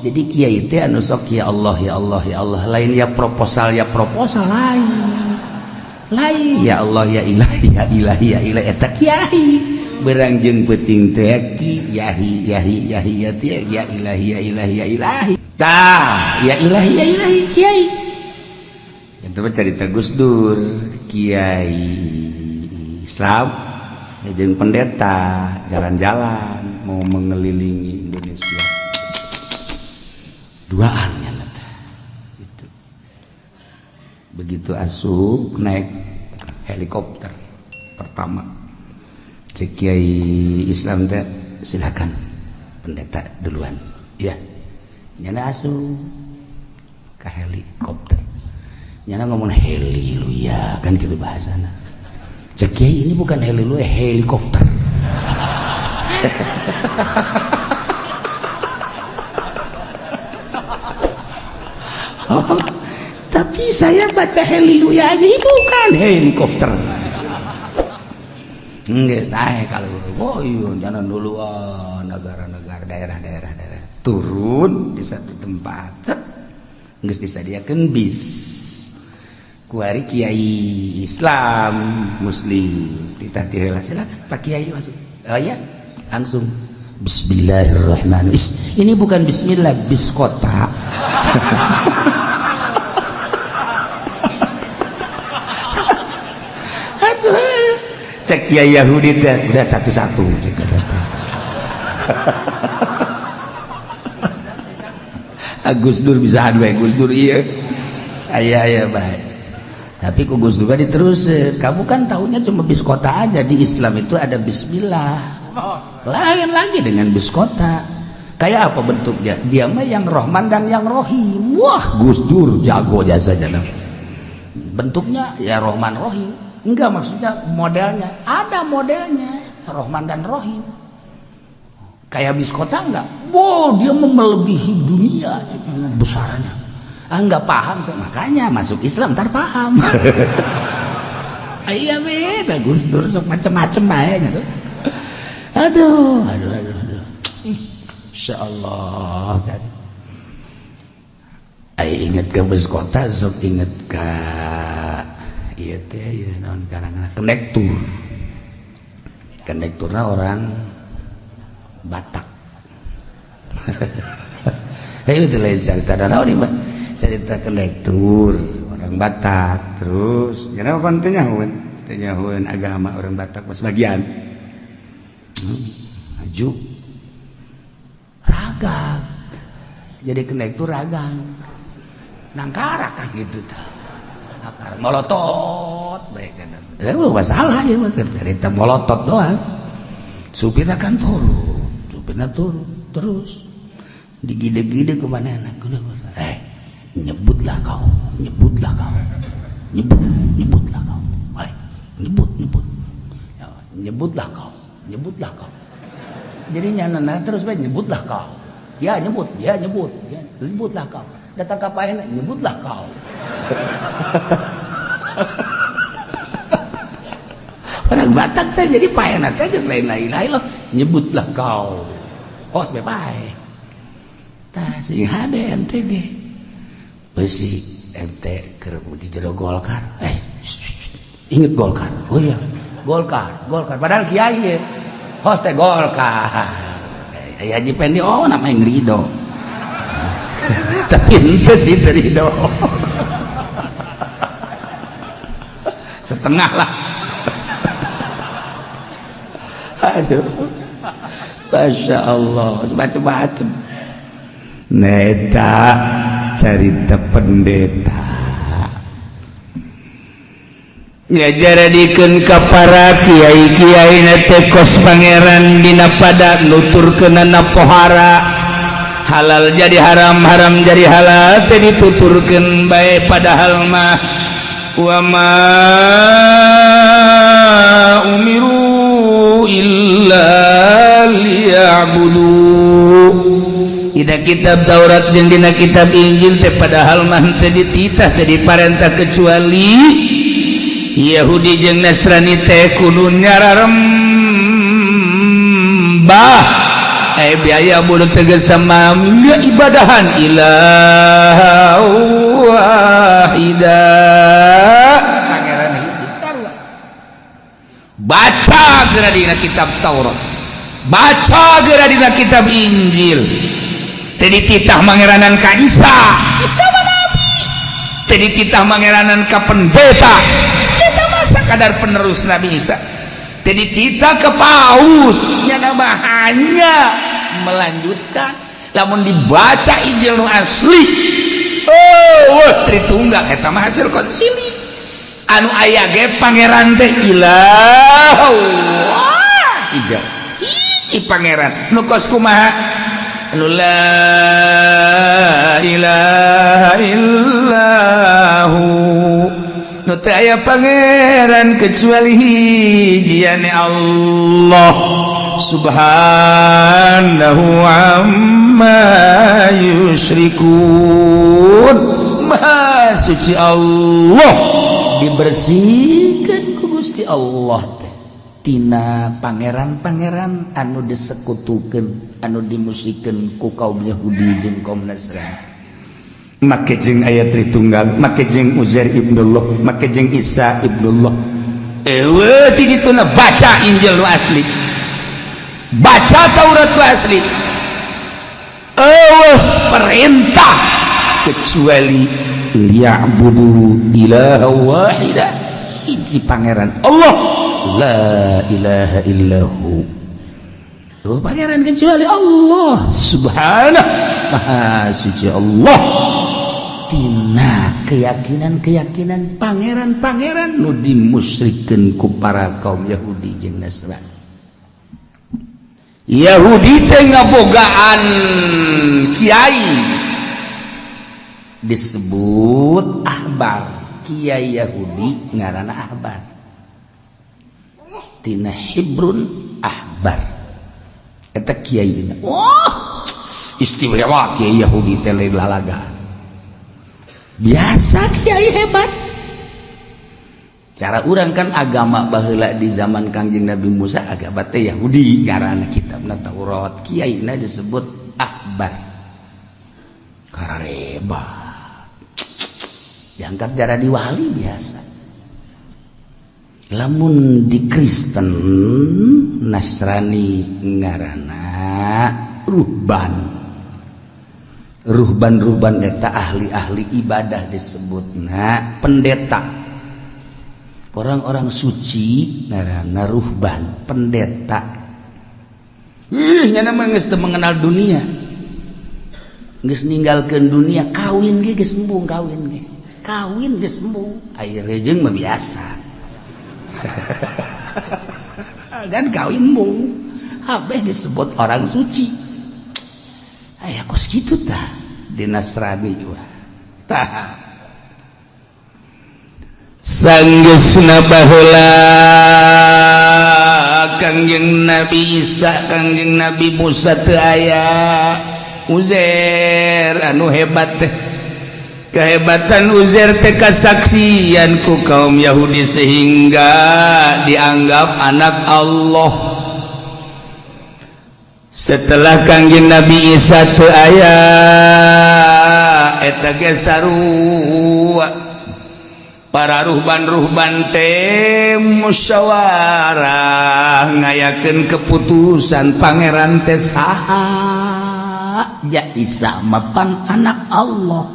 Jadi kiai teh anu sok ya Allah ya Allah ya Allah, lain ya proposal ya proposal, lain lain ya Allah ya ilahi ya ilahi ya ilahi, eta kiai berang jeung peuting teh ki yahi yahi yahi ya ya ilahi ya ilahi ya ilahi, tah ya ilahi ya ilahi kiai. Itu mah cerita Gus Dur, kiai Islam jeung pendeta jalan-jalan mau mengelilingi Indonesia duaan ya gitu. Begitu asup naik helikopter pertama, cek kiai Islam teh, silakan pendeta duluan ya. Nyana asup ke helikopter, nyana ngomong heliluya kan gitu bahasana. Cek kiai, ini bukan heliluya, helikopter. Oh, tapi saya baca heliluya aja, bukan helikopter. Nggak, nah kalau oh iya jangan dulu negara-negara daerah-daerah daerah turun di satu tempat, set geus disadiakeun bis kuari kiai Islam Muslim ditah heula, silakan Pak Kiai masuk. Oh ya, langsung bismillahirrahmanirrahim. Ini bukan bismillah, bis kota. Cek kiai Yahudi teh udah satu-satu cek kata. Gus Dur bisa adu Gus Dur iya. Aya aya baik. Tapi ku Gus Dur kan diterus, kamu kan tahunya cuma bis kota aja, di Islam itu ada bismillah. Lain lagi dengan bis kota. Kayak apa bentuknya? Dia mah yang Rohman dan yang Rohim. Wah, Gus Dur jago jasanya. Bentuknya ya Rohman Rohim. Enggak, maksudnya modelnya. Ada modelnya Rohman dan Rohim. Kayak bis kota enggak? Wow, dia melebihi dunia besarnya. Ah, enggak paham saya. Makanya masuk Islam ntar paham. Iya beda Gus Dur sok macem-macem aja gitu. Aduh, aduh, aduh, aduh. Insyaallah kan. Ai inget ke bus kota sok inget ke ieu teh ieu naon karangan kondektur. Kondekturna orang Batak. Itu lain cerita naon ieu mah. Cerita kondektur orang Batak terus nya pan teu nyahoeun, teu nyahoeun agama orang Batak sebagian. Maju ragag. Jadi kondektur ragang. Nangkarak kan gitu tah. Molotot baik kan. Masalah ya mah cerita molotot doang. Supirna kan turun, supirna turun terus digide-gide ke mana anak. Nyebutlah kau, nyebutlah kau. Nyebut, nyebutlah kau. Nyebut, nyebut. Ya, nyebutlah kau, nyebutlah kau. Jadi nyana terus baik nyebutlah kau. Ya nyebut, ya nyebut, ya nyebutlah kau. Datang ka paehna, nyebutlah kau. Orang Batak teh jadi paehna teh geus lain lain loh, nyebutlah kau. Kos be paeh. Tah sing hade ente ge. Beusi ente keur di jero Golkar. Inget Golkar. Oh iya, Golkar, Golkar. Padahal kiai ge. Hos teh Golkar. Aya Haji Pendi oh namanya ngrido. Tapi ente sih terido. Setengah lah. Aduh. Masya Allah, macem-macem. Neta cerita pendeta. Ngajaradikeun ka para kiai-kiai na teh kos pangeran dina pada nuturkeunana pohara. Halal jadi haram, haram jadi halal teh dituturkeun bae padahal mah wa ma umiru illa liya'budu. Dina kitab Taurat jeung dina kitab Injil teh padahal mah teh dititah teh diparentah kecuali Yahudi jeung Nasrani teh kudu nyararembah Biaya bunuh tegas sama ibadahan ilaha wahida, pangeran hiji sarua. Baca geura dina kitab Taurat, baca geura dina kitab Injil. Teu dititah mangeranan ka Isa, Isa mah nabi. Teu dititah mangeranan ka pendeta, pendeta mah sakadar penerus Nabi Isa. Teu dititah ke paus, nya nama hanya melanjutkan. Lamun dibaca Injil nu asli, oh wah, Tritunggal eta mah hasil konsili. Anu aya ge pangeran teh ilah wahida, hiji pangeran. Nu kos kumaha? Anu la ilaha illahu, nu teu aya pangeran kecuali hiji, yani Allah. Subhanahu amma yusyrikun, maha suci Allah, dibersihkan ku Gusti Allah teh tina pangeran-pangeran anu disekutukeun, anu dimusikeun ku kaum Yahudi jeung kaum Nasrani. Make jeung aya Tritunggal, make jeung Uzair ibnullah, make jeung Isa ibnullah. Eueuh ti dituna. Baca Injil nu asli, baca Taurat nu asli, eueuh perintah kecuali liya'budu ilaha wahida, hiji pangeran Allah, la ilaha illahu. Oh, pangeran kecuali Allah. Subhanah, maha suci Allah tina keyakinan-keyakinan pangeran-pangeran nu dimusyrikeun ku para kaum Yahudi jeung Nasrani. Yahudi teh ngabogaan kiai disebut ahbar. Kiai Yahudi ngaranna ahbar, tina Hibrun, ahbar eta kiai. Wah, istimewa kiai Yahudi teh, lain lalaga biasa, kiai hebat. Cara urang kan agama baheula di zaman Kangjeng Nabi Musa, agama teh Yahudi, ngaranna kitabna Taurat, kiaina disebut ahbar. Karareba diangkat jadi wali biasa. Lamun di Kristen Nasrani ngaranna ruhban. Ruhban, ruhban eta ahli-ahli ibadah, disebutna pendeta, orang-orang suci ngaranna ruhban, pendeta. Ih, nyana mah geus teu mengenal dunia, geus ninggalkeun dunia. Kawin ge geus embung, kawin ge, kawin geus embung. Ari rejeng mah biasa dan kawin embung, habeh disebut orang suci. Aya kos kitu tah di Nasrani juga tah. Sanggeusna baheula Kangjeng Nabi Isa, Kangjeng Nabi Musa teu aya, Uzair anu hebat teh, kehebatan Uzair teh kasaksian ku kaum Yahudi sehingga dianggap anak Allah. Setelah Kangjeng Nabi Isa teu aya, eta ge sarua, para ruhban-ruhban teh musyawarah, ngayakeun keputusan, pangeran teh saha? Ja Isa mapan anak Allah.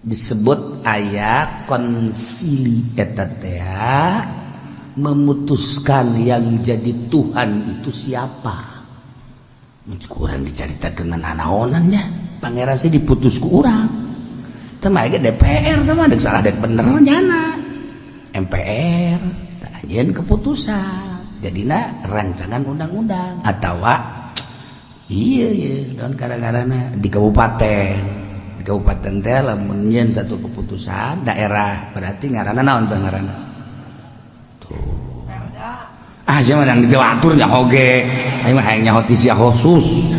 Disebut aya konsili eta teh, memutuskan yang jadi Tuhan itu siapa. Kurang diceritakan nanaonannya, pangeran sih diputus ku urang teh mah. DPR teh mah salah dek bener nyana MPR anjeun keputusan jadina rancangan undang-undang atau iya iya dan kadang-kadang di kabupaten, di kabupaten teh lamun nyieun satu keputusan daerah berarti ngaranna naon teh? Ngaranna tuh, ah, siapa yang diatur nyaho ge. Aing mah hayang nyaho ti sia khusus.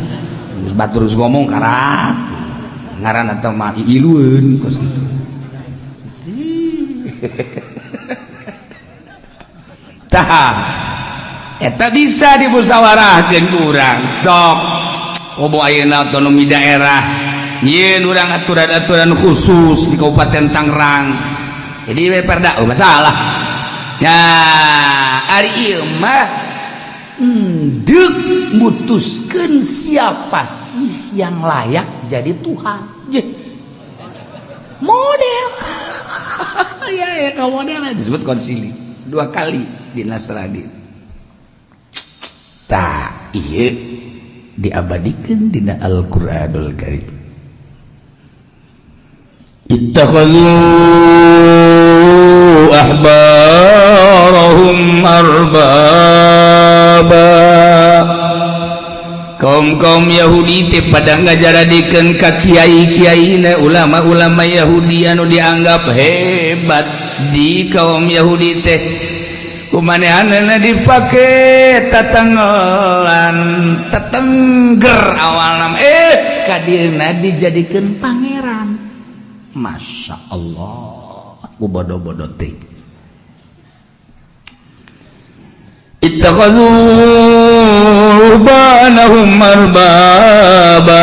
Geus batur geus ngomong karak ngaran atau mah iilueun kos kitu. Tah, Eta bisa dimusyawarahkeun ku urang. Sok komo ayeuna otonomi daerah nyieun urang aturan-aturan khusus di Kabupaten Tangerang. Jadi we perda, oh masalah. Ya, ari ieu mah deuk mutuskeun siapa sih yang layak jadi Tuhan. Jeh. Model. Ya ya, kamu model disebut konsili dua kali di Nasrani. Tak iya diabadikan dina Al-Qur'anul Karim. Ittakhadhu ahbarahum arbaba. Kaum-kaum Yahudi teh pada ngajaradikeun ka kiai-kiaina, ulama-ulama Yahudi anu dianggap hebat di kaum Yahudi teh, kumanehanana dipake tatanggelan tetengger awalna, kadieuna dijadikeun pangeran. Masya Allah, ku bodoh-bodoh teh. Ittakhadhu ruhbanahum arbaba.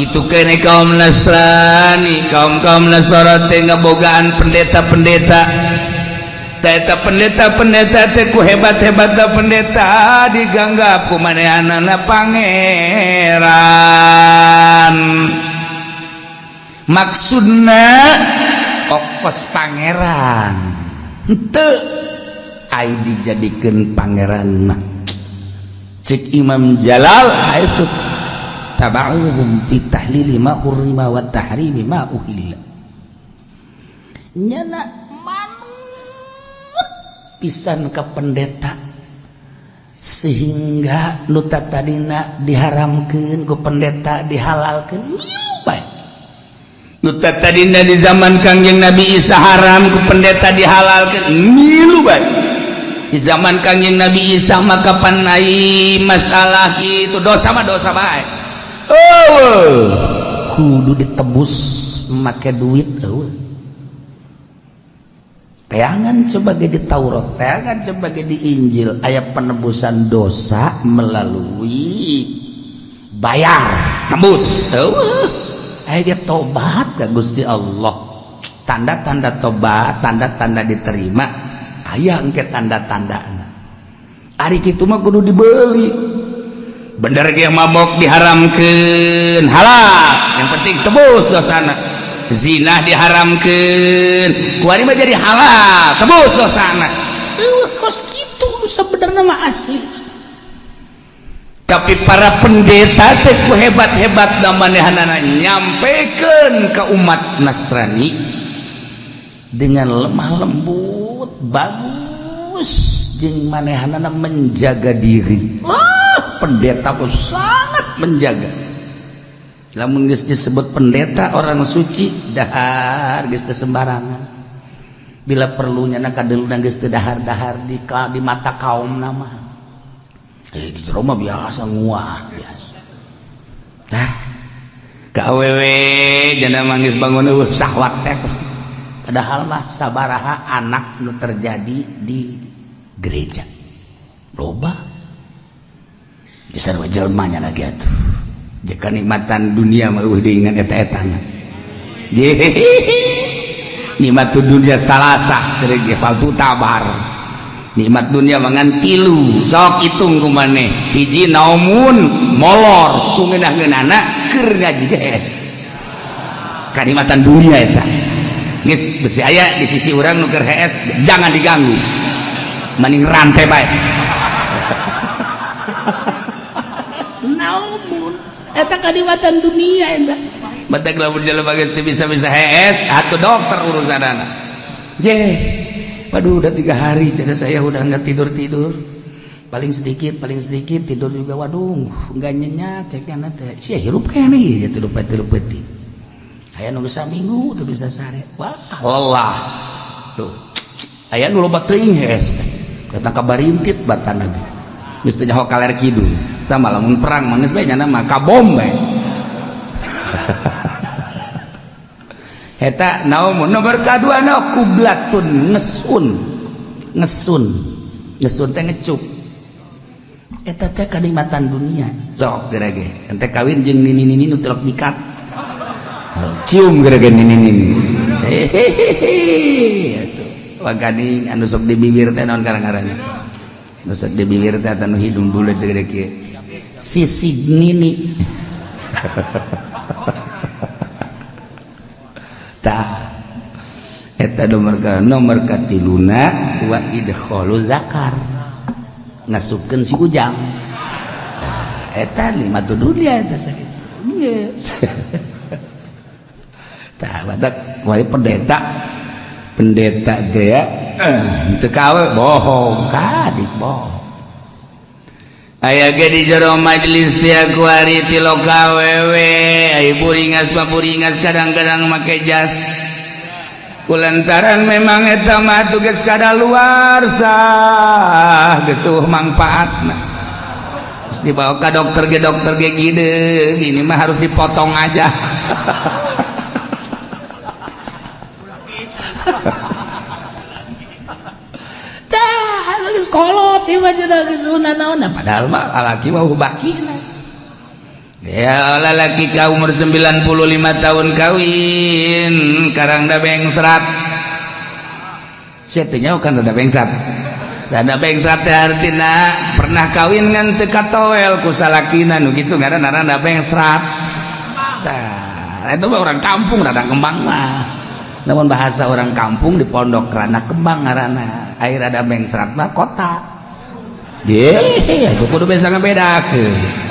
Itu kene kaum Nasrani, kaum-kaum Nasara teh ngabogaan pendeta-pendeta. Eta pendeta-pendeta teh ku hebat-hebatna pendeta diganggap ku manehanana pangeran. Maksudna okos pangeran henteu ai dijadikeun pangeran mah. Cek Imam Jalal itu tabauhum fi tahlili ma hurrima wa tahrimi ma uhilla. Nyana manut pisan ka pendeta sehingga nu tadina diharamkeun ku pendeta dihalalkeun, milu bae. Nu tadina di zaman Kangjeng Nabi Isa haram ku pendeta dihalalkeun, milu bae. Di zaman Kangjeng Nabi Isa maka panai masalah itu dosa mah dosa bae. Oh, kudu ditebus make duit eueuh. Teangan sebagai di Taurat, teangan sebagai di Injil, aya penebusan dosa melalui bayar, tebus. Eueuh. Aya ge tobat ka Gusti Allah. Tanda-tanda tobat, tanda-tanda diterima, aya engke tanda-tandana. Ari kitu mah kudu dibeli. Bener ge mabok diharamkeun, halal. Yang penting tebus dosana. Zina diharamkeun, kuari mah jadi halal, tebus dosana. Eueuh kos kitu sebenarnya mah asli. Tapi para pendeta teh ku hebat-hebat manehanana nyampekeun ke umat Nasrani dengan lemah lembut, bagus, jeung manehanana menjaga diri. Wah, pendeta pun sangat menjaga. Lamun geus disebut pendeta orang suci, dahar geus teu sembarangan. Bila perlunya na kadeulna geus teu dahar-dahar di mata kaum nama. Di jero mah biasa nguah biasa. Tah ka awewe jana mangis bangun eueuh sahwat teh. Padahal mah sabaraha anak nu terjadi di gereja. Loba. Jasar jelema nya lagi atuh. Jika nikmatan dunia mah eueuh diingat eta-etana. Nikmat dunia salasah cerik ge faltu tabar. Nikmat dunia mangan tilu, sok hitung ku maneh. Hiji naumun molor ku ngeunah-ngeunahna keur ngaji geus. Kanikmatan dunia eta. Geus besi aya di sisi urang nu keur hees jangan diganggu. Maning rantai bae. Naumun eta kanikmatan dunia eta. Batak lamun jelema geus teu bisa-bisa hees atuh dokter urusanana. Ye. Waduh, udah 3 hari jadi saya udah nggak tidur-tidur. Paling sedikit tidur juga waduh, nggak nyenyak kayaknya teh. Sia hirup kayaknya ya tidur peti. Aya nu bisa minggu tuh bisa sare. Wah, lelah. Tuh. Aya nu loba teuing hees teh. Datang ka barintit batana ge. Geus teu nyaho kaler kidul. Tah mah lamun perang mah geus bae nyana mah kabom bae. Eta naumun nomor kadua na kublatun ngesun. Ngesun. Ngesun teh ngecup. Eta teh kanikmatan dunia. Sok geura ge. Ente kawin jeung nini-nini nu telok nyikat. Cium geura ge nini-nini. Hehehe. Atuh. Waganing anu sok di bibir teh naon karang-karangna. Nu sok di bibir teh anu hidung buleut segede kieu. Sisig nini. Tah. Eta nomor katiluna wa idkhalu zakar. Ngasupkeun si Ujang. Tah, eta lima tu dunia eta sakitu. Yes. Tah badak wae pendeta. Pendeta teh ya teu kawe bohong kadik bohong. Aya ge di jero majelis teh kuari ti loka wewe, ai buringas mah buringas kadang-kadang make jas. Kulantaran memang eta mah tugas kadaluarsa geus eueuh mangpaatna. Terus dibawa ka dokter ge gideung, ini mah harus dipotong aja. Tah geus kolot ieu mah cenah geus naon padahal mah lalaki mah bakina. Ya lalaki ka umur 95 tahun kawin karang da bengsrat. Sia teh nyaho kan da bengsrat. Da bengsrat teh artina pernah kawin ngan teu katoel ku salakina nu kitu ngaranna rada bengsrat. Tah eta mah orang kampung rada kembang mah. Namun bahasa orang kampung di pondok rana kembang ngaranna. Air rada bengsrat mah kota. Ye, aku kudu bisa ngebedakeun.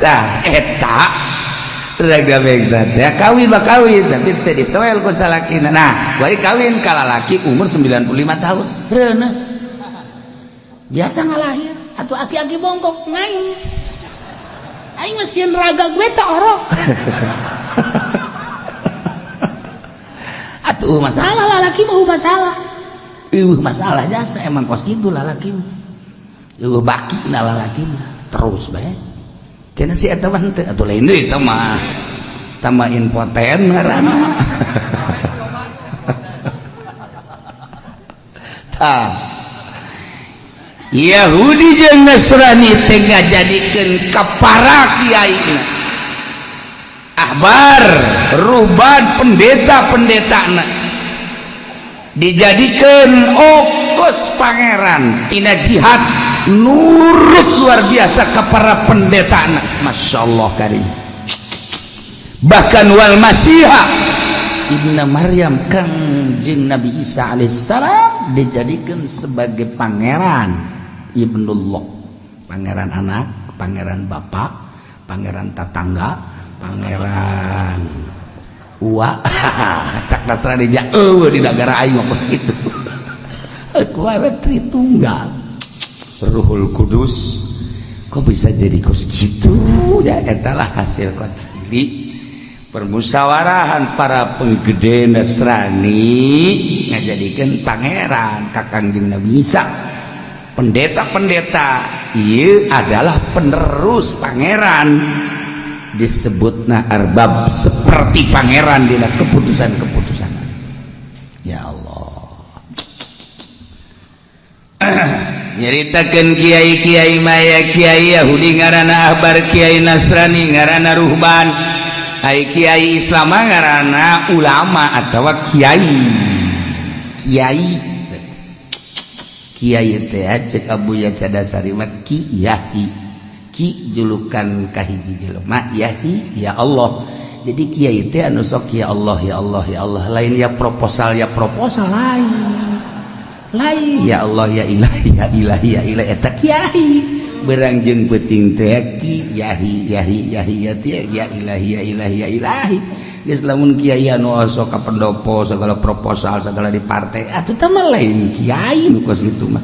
Tah eta rada bengsrat ya kawin mah kawin tapi teu ditoel ku salakina. Nah, bari kawin ka lalaki umur 95 tahun. Reuneuh. Biasa ngalahir atuh aki-aki bongkok ngais. Aing mah sieun raga gue teh orok. Atuh masalah lalaki mah masalah. Eueuh masalah jasa emang kos kitu lalaki mah. Eueuh baki na lalaki mah terus bae. Cenah si eta mah henteu atuh lain deui eta mah. Tambah impoten ngaranna. Tah. Yahudi jeung Nasrani teh ngajadikeun ka para kiaina. Ahbar, ruhban, pendeta-pendetana dijadikeun okos pangeran tina jihad nurut luar biasa ke para pendetana. Masya Allah karim. Bahkan wal Masiha Ibnu Maryam Kangjeng Nabi Isa alaihissalam dijadikan sebagai pangeran Ibnullah, pangeran anak, pangeran bapak, pangeran tetangga, pangeran uwa. Cak Nasrani ja eueuh di negara aing mah kitu. Ku awe Tritunggal Ruhul Kudus kok bisa jadi kos gitu ya. Eta lah hasil konsili permusyawarahan para penggede Nasrani ngajadikeun pangeran ka Kangjeng Nabi Isa. Pendeta-pendeta ieu adalah penerus pangeran, disebutna arbab seperti pangeran dina keputusan-keputusan. Ya Allah. Nyaritakeun kiai-kiai maya kiai Yahudi ngaranna ahbar, kiai Nasrani ngaranna ruhban, ai kiai Islam ngaranna ulama atawa kiai. Kiai kiai teh cek Abuya Cadasari mah ki yahi, ki julukan kahiji jelema, yahi ya Allah. Jadi kiai teh anu sok ya Allah ya Allah ya Allah, lain ya proposal ya proposal, lain lain ya Allah ya ilahi ya ilahi ya ilahi eta kiai. Berang jeung peuting teh ki yahi yahi yahi ya teh ya ilahi ya ilahi ya ilahi. Geus lamun kiai anu osok ka pendopo segala proposal segala di partai atuh teh mah lain kiai nu kos kitu mah.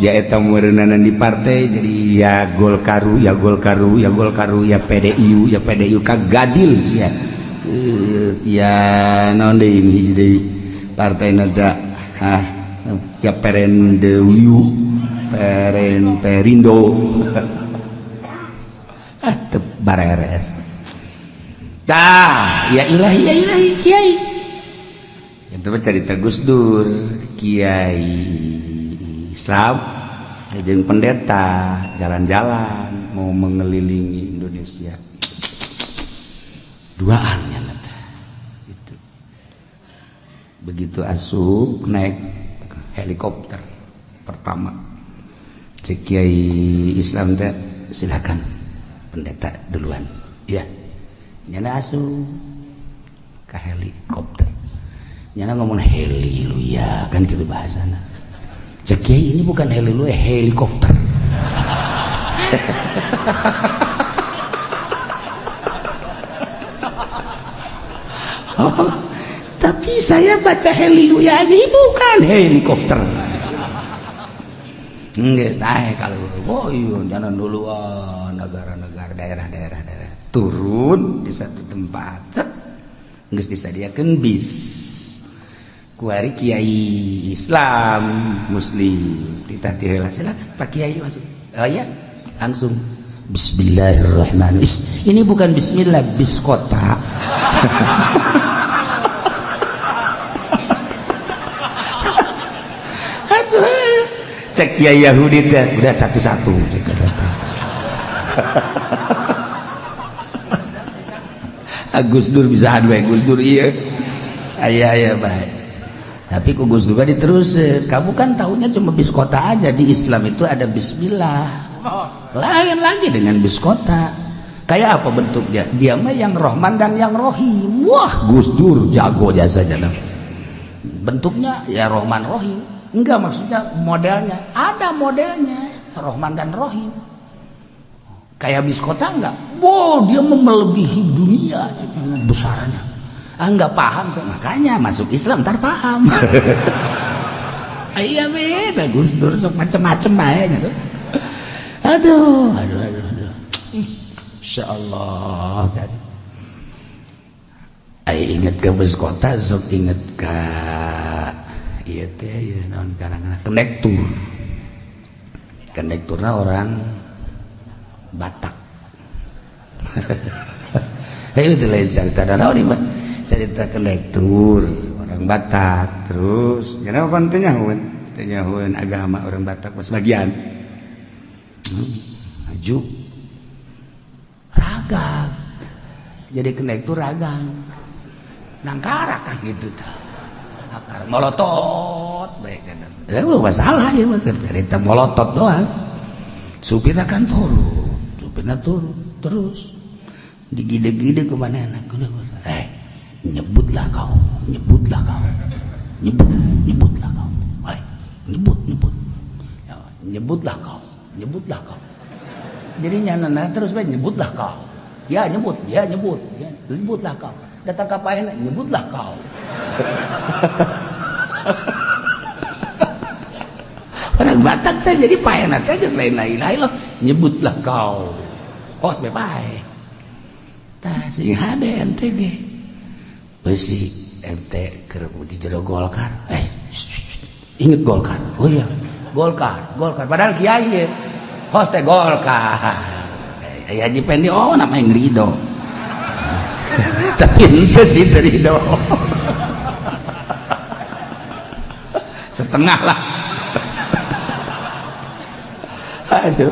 Ja eta meureunana di partai jadi ya Golkaru ya Golkaru ya Golkaru ya PDIU ya PDIU kagadil sia. Ya naon deui hiji deui partai na hah ya Perendewiu Peren Perindo ah teu bareres. Tah ya ilahi ya ilahi kiai. Itu mah carita Gus Dur, kiai Islam jeung pendeta jalan-jalan mau mengelilingi Indonesia. Duaan nya teh gitu. Begitu asup naik helikopter pertama, cek kiai Islam teh, silakan pendeta duluan. Ya, nyana asup ke helikopter. Nyana ngomong heliluya kan gitu bahasana. Cek kiai, ini bukan heliluya, helikopter. Oh, tapi saya baca heliluya aja, bukan helikopter. Nggak, nah kalau oh iya jangan duluan negara-negara daerah-daerah daerah turun di satu tempat, set geus disadiakeun bis. Kuari kiai Islam Muslim ditah ti heula, silakan Pak Kiai masuk. Oh ya, langsung bismillahirrahmanirrahim. Ini bukan bismillah, bis kota. Cek kiai Yahudi teh udah satu-satu cek kata. Gus Dur bisa adu Gus Dur iya. Aya aya bae. Tapi ku Gus Dur diterusin, kamu kan tahunya cuma bis kota aja, di Islam itu ada bismillah. Lain lagi dengan bis kota. Kayak apa bentuknya? Dia mah yang Rohman dan yang Rohim. Wah, Gus Dur jago jasa jasa. Bentuknya ya Rohman Rohim. Enggak, maksudnya modelnya. Ada modelnya Rohman dan Rohim. Kayak bis kota enggak? Wow, dia melebihi dunia besarnya. Ah, enggak paham, makanya masuk Islam ntar paham. Iya beda Gus Dur sok macem-macem aja tuh. Aduh, aduh, aduh, aduh. Insyaallah kan. Ai inget ke bus kota sok inget ke ieu teh ieu naon karang-karang kondektur. Kondekturna orang Batak. Itu lain cerita naon ieu mah. Cerita kondektur orang Batak terus kenapa pan teu nyahoeun agama orang Batak pas bagian maju ragag jadi kondektur ragang nangkara kan gitu tah akar molotot baik kan masalah ya mah cerita molotot doang supirna kan turun supirna turun terus digide-gide ke mana anak nyebutlah kau, nyebutlah kau, nyebut, nyebutlah kau, hai, nyebut, nyebut, ya, nyebutlah kau, nyebutlah kau. Jadi nyana terus bae nyebutlah kau, ya nyebut, ya nyebut, ya, nyebutlah kau. Datang ka paehna, nyebutlah kau. Orang Batak teh jadi paehna teh geus lain lain lah, nyebutlah kau. Kos be paeh. Tah sing hade ente ge. Besi ente keur di jero Golkar. Inget Golkar. Oh iya, Golkar, Golkar. Padahal kiai ye. Hos teh Golkar. Haji Pendi oh namanya ngrido. Tapi ente sih terido. Setengah lah. Aduh.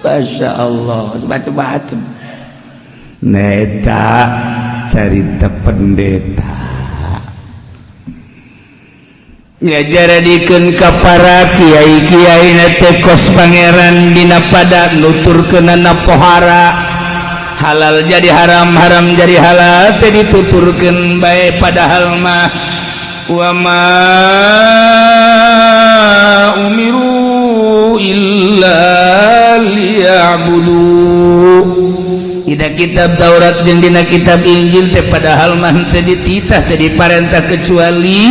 Masya Allah, macem-macem. Neta carita pendeta ngajaradikeun ka para kiai-kiai na teh kos pangeran dina pada nuturkeunana pohara halal jadi haram, haram jadi halal teh dituturkeun bae padahal mah wa ma umiru illa liya'budu. Dina kitab Taurat jeung dina kitab Injil teh padahal mah teu dititah teu diparentah kecuali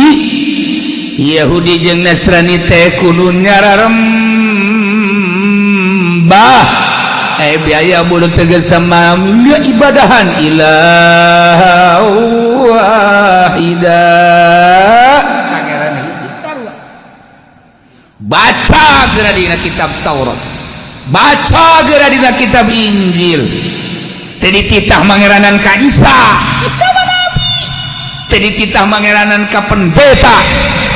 Yahudi jeung Nasrani teh kudu nyararembah biaya budak tegas sama ibadahan ilaha wahida. Pangeran hiji sarua. Baca geura dina kitab Taurat, baca geura dina kitab Injil. Teu dititah mangeranan ka Isa, Isa mah nabi. Teu dititah mangeranan ka pendeta.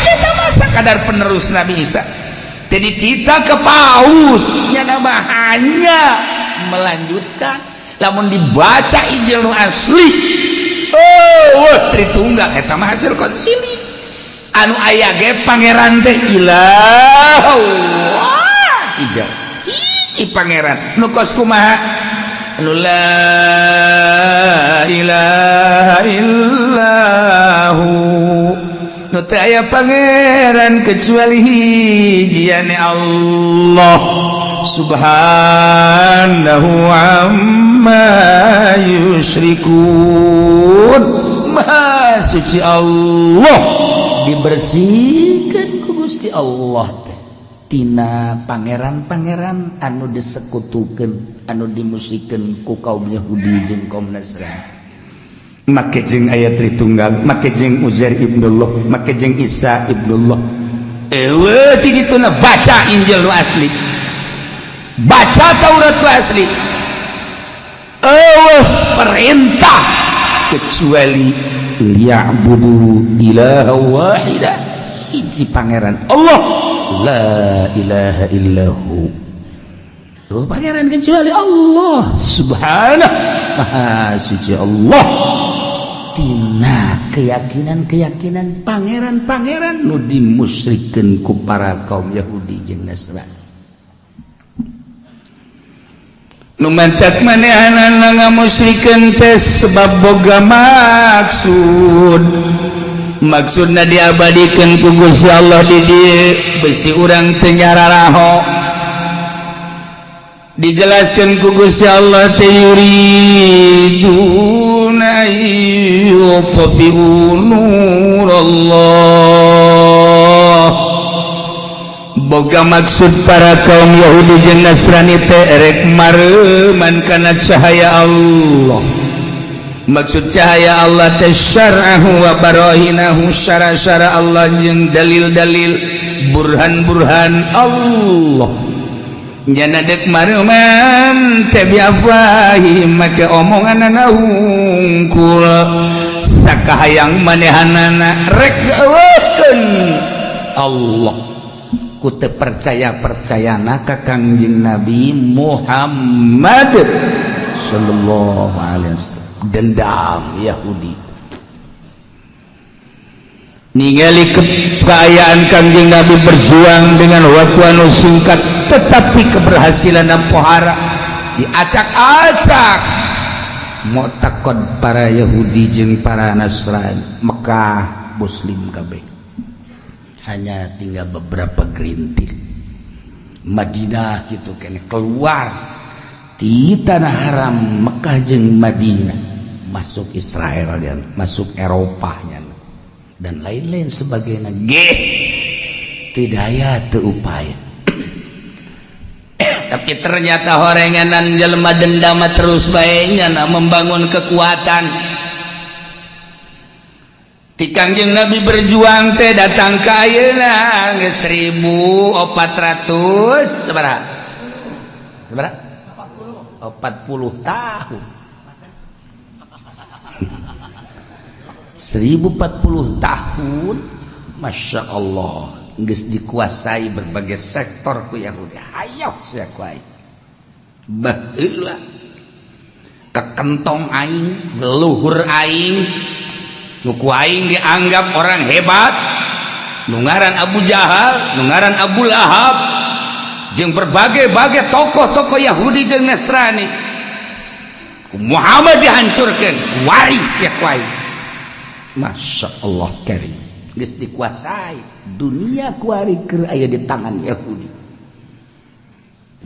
Eta mah sakadar penerus Nabi Isa. Teu dititah ke paus, nya mah hanya melanjutkan. Lamun dibaca Injil nu asli, oh, wah, Tritunggal eta mah hasil konsili. Anu aya ge pangeran teh ilah wah hiji pangeran nu kos kumaha, anu la ilaha illahu, nu teu aya pangeran kecuali hiji, ane Allah, subhanahu amma yusyrikun. Maha suci Allah, dibersihkan ku Gusti Allah teh tina pangeran-pangeran anu disekutukeun, anu dimusikeun ku kaum Yahudi jeung kaum Nasrani. Make jeung aya Tritunggal, make jeung Uzair ibnullah, make jeung Isa ibnullah. Eueuh ti dituna. Baca Injil nu asli, baca Taurat nu asli, eueuh perintah kecuali liya'budu ilaha wahida, hiji pangeran Allah, la ilaha illahu. Oh, pangeran kecuali Allah, subhanah, maha suci Allah tina keyakinan-keyakinan pangeran-pangeran nu dimusyrikeun ku para kaum Yahudi jeung Nasrani. Nu mantak manehanana ngamusyrikeun teh sebab boga maksud. Maksudna diabadikeun ku Gusti Allah di dieu bisi urang teu nyararaho. Dijelaskan ku Gusti Allah teh yuriduna yutfi'u nurallah. Boga maksud para kaum Yahudi jeung Nasrani teh erek mareuman kana cahaya Allah. Maksud cahaya Allah teh syar'ahu wa barahinahu, syara-syara Allah jeung dalil-dalil, burhan-burhan Allah. Nyana dek mareuman teh biafwahihim, make omonganana hungkul. Sakahayang manehanana rek eueuhkeun Allah. Ku teu percaya-percayana ka Kangjeng Nabi Muhammad sallallahu alaihi wasallam. Dendam Yahudi ningali keayaan Kangjeng Nabi berjuang dengan waktu anu singkat tetapi keberhasilan pohara diacak-acak mu'taqad para Yahudi jeung para Nasrani. Mekah Muslim kabeh, hanya tinggal beberapa gerintil. Madinah gitu kene, keluar di tanah haram Mekah jeung Madinah masuk Israel dan masuk Eropahnya dan lain-lain sebagainya. Ge tidak aya teu upaya, tapi ternyata horenganan jelema dendam terus bae nya membangun kekuatan. Ti Kangjeng Nabi berjuang teh datang ke ayeuna geus 1400 sabaraha? Sabaraha? 40 tahun. 1040 tahun, Masya Allah, geus dikuasai berbagai sektor ku Yahudi. Hayoh sia ku aing. Baheula kekentong aing, leluhur aing, nu ku aing dianggap orang hebat, nu ngaran Abu Jahal, nu ngaran Abu Lahab, jeung berbagai-bagai tokoh-tokoh Yahudi jeung Nasrani. Ku Muhammad dihancurkan, waris ya ku aing. Masya Allah karim, geus dikuasai dunia kuari keur aya di tangan Yahudi.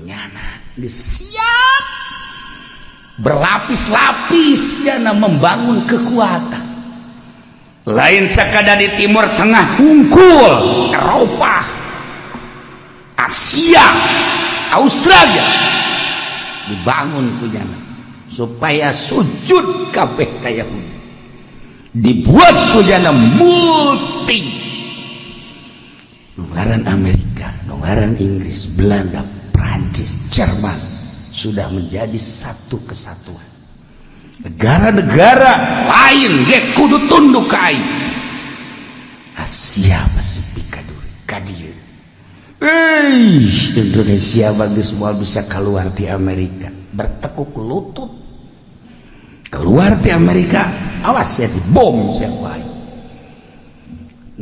Nyana geus siap berlapis-lapis nyana membangun kekuatan. Lain sekadar di Timur Tengah hungkul, Eropa, Asia, Australia dibangun ku nyana supaya sujud kabeh ka Yahudi. Dibuat ku nyana multi nu ngaran Amerika, nu ngaran Inggris, Belanda, Prancis, Jerman sudah menjadi satu kesatuan. Negara-negara lain ge kudu tunduk ka aing. Asia Pasifik ka dieu. Indonesia bagus moal bisa keluar di Amerika, bertekuk lutut keluar di Amerika, awas ya di bom siapa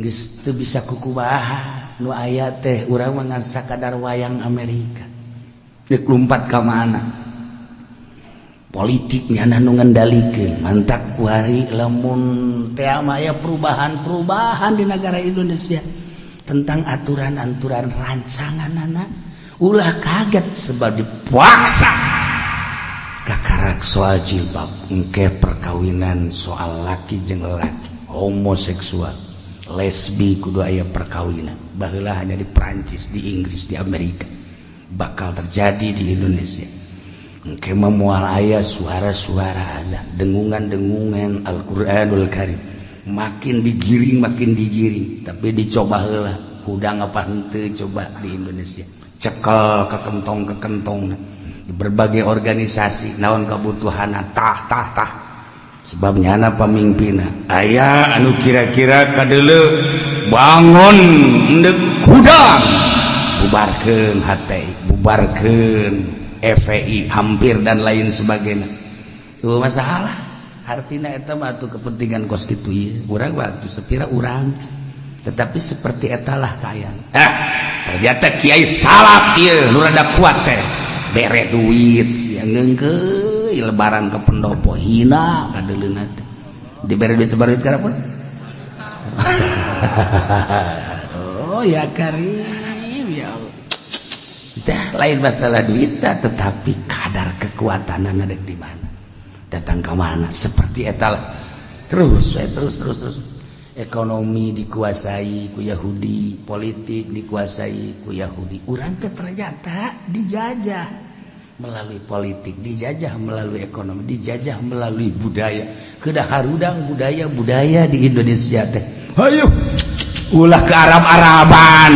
geus teu bisa kukubaha nu aya teh. Urang mah ngan sakadar wayang Amerika, deuk lumpat ka mana? Politiknya nu ngendalikeun. Mantak kuari lamun teh aya perubahan-perubahan di negara Indonesia tentang aturan-aturan rancangan anak, ulah kaget, sebab dipaksa. Kakarak soal jilbab, engke perkawinan soal laki jeung laki, homoseksual, lesbi, kudu aya perkawinan. Baheula hanya di Prancis, di Inggris, di Amerika, bakal terjadi di Indonesia. Engke mah moal aya suara-suara azan, dengungan-dengungan Al-Qur'anul Karim. Makin digiring, makin digiring, tapi dicoba heula hudang apa henteu. Coba di Indonesia cekel ke kentong, ke kentong di berbagai organisasi, naon kebutuhan, tah tah tah. Sebabnya anak pemimpin aya anu kira-kira kadele bangun ndek hudang, bubarkeun HTI, bubarkeun FPI hampir, dan lain sebagainya. Tuh masalah. Artinya eta mah atuh kepentingan kos kitu ieu. Urang waktu sepira urang, tetapi seperti etalah kaayaan. Ah, ternyata kiai salaf ieu nu rada kuat teh bere duit sia, ngeungkeuy lebaran ke pendopo, hina kadeuleuna teh dibere duit, sebar duit karapun. Oh ya karim, ya Allah. Dah, lain masalah duit, tetapi kadar kekuatan ada di mana, datang ke mana, seperti etalah terus terus terus terus. Ekonomi dikuasai ku Yahudi, politik dikuasai ku Yahudi. Urang teh ternyata dijajah melalui politik, dijajah melalui ekonomi, dijajah melalui budaya. Kedah harudang budaya-budaya di Indonesia teh. Hayu ulah ke Arab-Araban,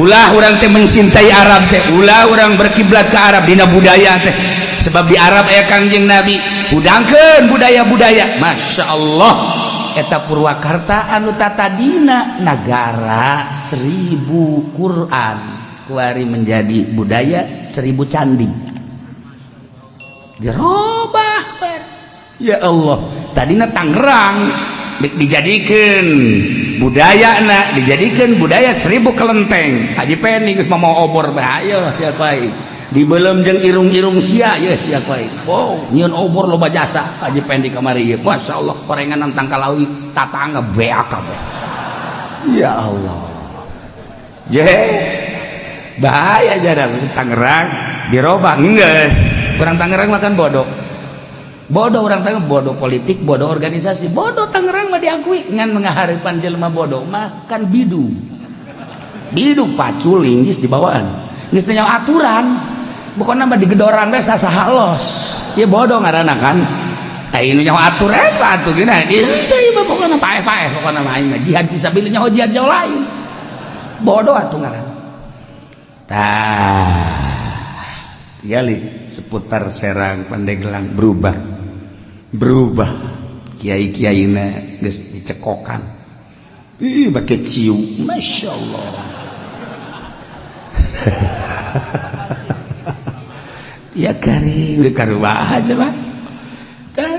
ulah urang teh mencintai Arab teh, ulah urang berkiblat ke Arab dina budaya teh, sebab di Arab aya Kangjeng Nabi. Hudangkeun budaya-budaya. Masya Allah, eta Purwakarta anu tatadina nagara 1000 Quran, kuari menjadi budaya 1000 candi, dirobah. Ya Allah, tadina Tangerang dijadikan budaya na, dijadikan budaya 1000 kelenteng. Haji Pendi geus mau obor, bahaya siapa dibelum jeung irung-irung sia ya siapa. Oh, nyieun obor loba jasa Haji Pendi kamari ieu. Masya Allah, korengan tangkalawi tatangga beak kabeh. Ya Allah, je bahaya jarang Tangerang dirobah geus. Urang Tangerang makan bodoh bodoh, orang Tangerang bodoh politik, bodoh organisasi, bodoh. Tangerang mah diakui ngan mengaharipan jelema bodoh mah kan bidu bidu pacul linggis di bawaan geus teu aturan, bukan nama digedoran teh sasaha los ya bodoh ngaranna kan. Aing nu nyaho aturan apa atuh gina itu mah, pokona paeh-paeh, pokona mah aing mah jihad fisabilillah, nyaho jihad jauh lain, bodoh atuh ngaranna. Tah, tinggali seputar Serang, Pandeglang berubah berubah. Kiai-kiaina geus dicekokan, ih, make ciu. Masya Allah, ya kari udah karubah aja mah. Tah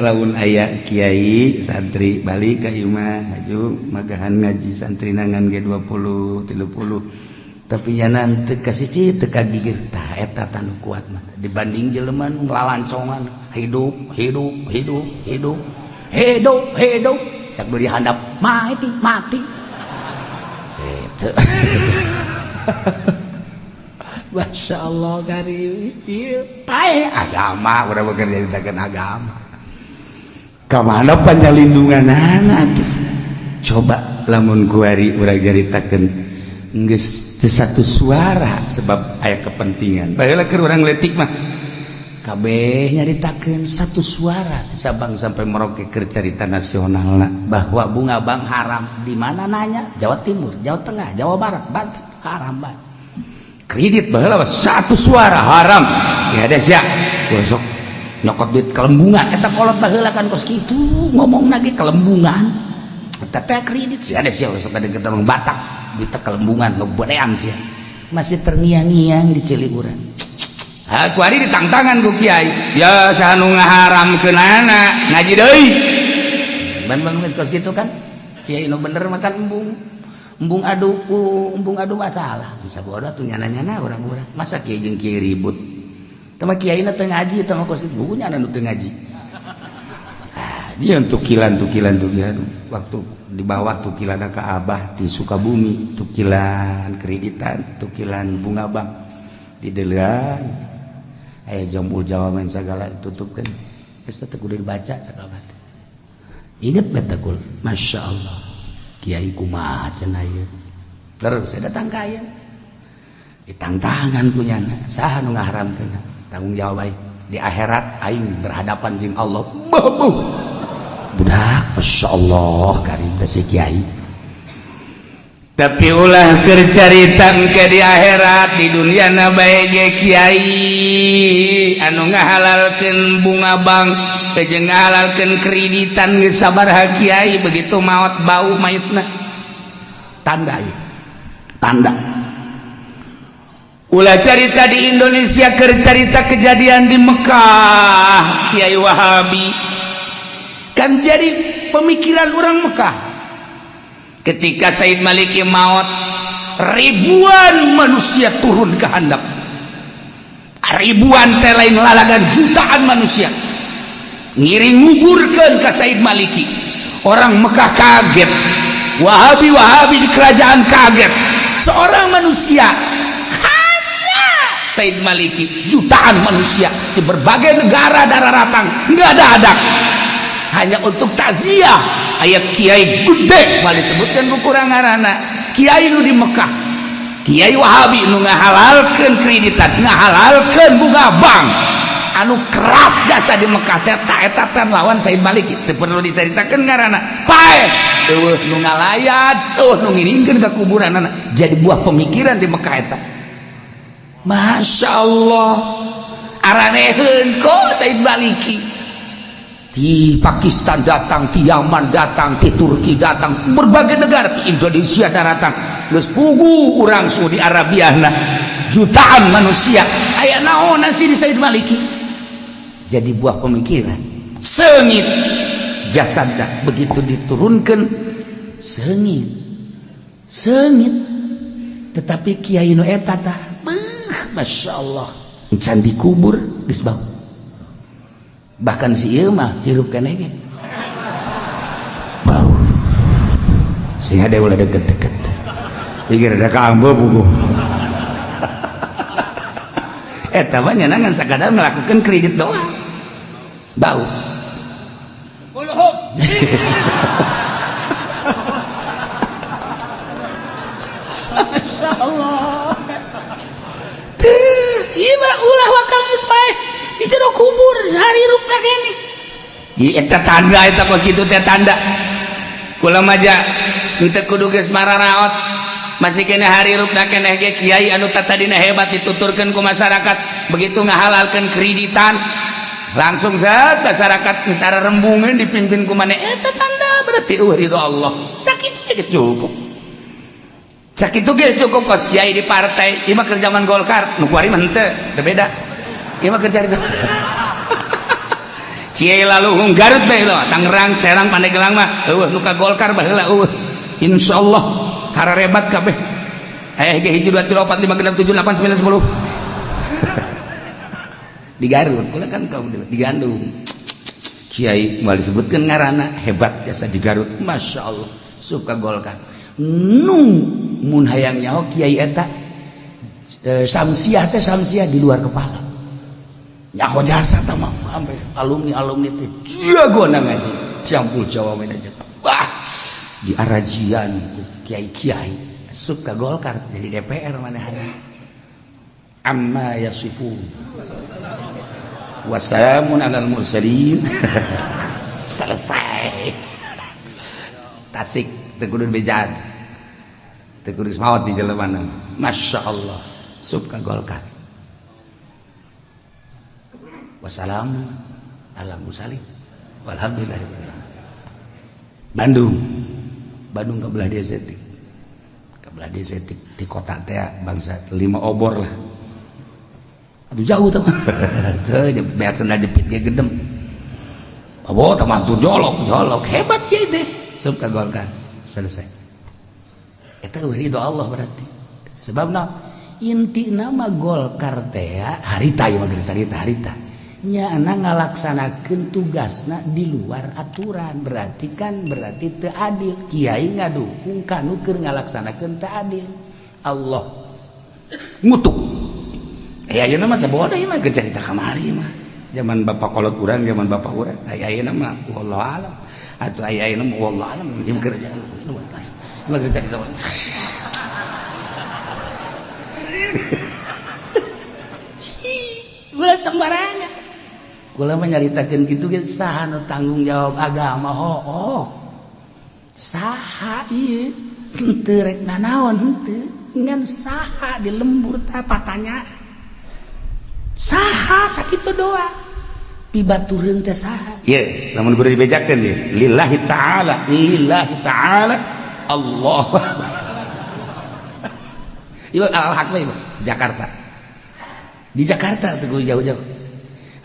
lamun aya kiai santri balik ka imah, haju magahan ngaji, santri nangan ge 20 30, tapi nya nanti ka sisi teu kagigir. Tah, eta tanu kuat mah dibanding jelema nu lalancongan, hidup hidup hidup hidup hidup hidup, cak beli handap mati mati itu. Masya Allah kari ieu pae agama. Urang bekerja ditakeun agama ka mana panyalindungan tuh? Coba lamun kuari urang nyaritakeun geus teu satu suara sebab aya kepentingan. Baheula keur urang leutik mah kabeh nyaritakeun satu suara di Sabang sampai Merauke keur carita nasional bahwa bunga bank haram. Di mana nanya? Jawa Timur, Jawa Tengah, Jawa Barat, Banten, haram banget. Kredit baheula satu suara haram ya ada sia gosok. Nyokot duit kelembungan eta kolot baheula kan kos kitu ngomongna ge kelembungan. Eta teh kredit sih ada sia sok ada kita Batak duit kelembungan ngeberean sia. Masih terngiang-ngiang di ceuli urang. Ha kuari ditangtangan ku kiai. Ya saha nu ngaharamkeunana ngaji deui. Ban-ban geus kos kitu kan. Kiai nu bener makan embung. Embung adu ku embung adu masalah. Bisa bodoh tuh nyana-nyana urang-urang. Masa kiai jeung kiai ribut. Tama kiai na teu ngaji tama kos kitu nyana nu teu ngaji. Ah, dia tukilan tukilan tukilan waktu dibawa tukilan ke Abah di Sukabumi, tukilan kreditan, tukilan bunga bank di delean. Aya jambul jawaban segala ditutupkeun. Geus teh kudu dibaca sakabat. Ingat beta kul, Masya Allah, kiai kumaha cenah ieu. Terus saya datang ka ieu. Ditangtangan ku nyana, saha nu ngaharamkeun? Tanggung jawab aing. Di akhirat aing berhadapan jeung Allah. Buh. Budak, Masya Allah, karim teh si kiai. Tapi ulah keur carita engke di akhirat di dunia na bae ge kiai anu ngahalalkeun bunga bank jeung ngahalalkeun kreditan geus sabaraha kiai begitu maot bau mayitna. Tanda ieu. Tanda. Ulah carita di Indonesia keur carita kejadian di Mekah Kiai Wahabi kan jadi pemikiran orang Mekah. Ketika Said Maliki maot ribuan manusia turun ke handap, ribuan teh lain lalagan jutaan manusia ngiring nguburkeun ka Said Maliki. Orang Mekah kaget, Wahabi Wahabi di kerajaan kaget, seorang manusia hanya Said Maliki, jutaan manusia di berbagai negara daratang nggak ada adak hanya untuk takziah. Ayat kiai gede malah disebutkan kurang ngaranna kiai nu di Mekah, kiai Wahabi nu ngahalalkeun kreditan, ngahalalkeun bunga bank anu keras jasa di Mekah teh eta teh lawan Said Maliki. Teu perlu dicaritakeun ngaranna pae eueuh nu ngalayat eueuh nu ngiringkeun ka kuburanana jadi buah pemikiran di Mekah eta. Masya Allah araneheun kok Said Maliki. Di Pakistan datang, di Yaman datang, di Turki datang, berbagai negara, di Indonesia datang. Geus pugu urang Saudi Arabia nah, jutaan manusia aya naonan sih di Said Maliki. Jadi buah pemikiran. Seungit jasadna begitu diturunkan seungit. Seungit. Tetapi kiai nu eta tah, Masya Allah, can dikubur geus bau. Bahkan si ieu mah hirup keneh ge bau. Sehingga dia ulah deket-deket. Pikir ada ka ambo buku. Eta mah nyanangan sakadar melakukan kredit doang. Bau. Masya Allah. Teu, ieu mah ulah wakal geus paeh. Di jero kubur hari rupna kene. Ieu eta tanda eta kos kitu teh tanda. Kula maja henteu kudu geus mararaot. Masih kene hari rupna keneh ge kiai anu tatadina hebat dituturkeun ku masyarakat, begitu ngahalalkeun kreditan langsung saat masyarakat geus arembungeun dipimpin ku maneh eta tanda berarti eueuh ridho Allah. Sakitu geus cukup. Sakitu geus cukup kos kiai di partai, ieu mah keur zaman Golkar, nu kuari mah henteu, teu beda. Ieu mah keur carita. Kiai laluhung Garut bae lho, Tangerang, Serang, Pandeglang mah eueuh nu ka Golkar baheula eueuh. Insyaallah hararebat kabeh. Aya ge 1 2 3 4 5 6 7 8 9 10. Di Garut, kula kan kaum di Gandung. Kiai moal disebutkeun ngaranna hebat jasa di Garut. Masya Allah, suka Golkar. Nu mun hayang nyaho kiai eta samsiah teh samsiah di luar kepala. Nyaho jasa tah mah sampai alumni-alumni teh jagona ngaji. Campur Jawa we aja. Wah, di arajian kiai-kiai suka Golkar jadi DPR manehna. Amma yasifun. Wassalamun alal mursalin. Selesai. Tasik teu kudu bejaan. Teu kudu maot si jelema. Masya Allah, suka Golkar. Wassalam ala mursalin walhamdulillah. Bandung Bandung ke belah dia setik, ke belah dia setik di kota teh bangsa 5 obor lah. Aduh jauh teman, biar sendal jepit dia gedem. Oh teman tuh jolok jolok hebat ya deh. Suka Golkar selesai. Itu ridho Allah berarti. Sebab nah, inti nama Golkar teh harita ya harita harita. Nyana ngalaksanakeun tugasna di luar aturan berarti kan berarti teu adil. Kiai ngadukung kanu keur ngalaksanakeun teu adil. Allah ngutuk. Ayeuna mah sabodo ieu mah keur carita kamari mah. Zaman bapak kolot urang, zaman bapak urang. Ayeuna mah wallahu alam. Atuh ayeuna mah wallahu alam ieu keur mah keur carita. Ulah sembarangan. Kula mah nyaritakeun kitu ge saha nu tanggung jawab agama hook. Saha ieu henteu rek nanaon henteu ngan saha di lembur tah patanya. Saha sakitu doa. Pibatureun teh saha? Ieu lamun kudu dibejakeun ieu lillahi ta'ala, lillahi ta'ala Allah. Ieu al-haq we Jakarta. Di Jakarta tuh jauh-jauh.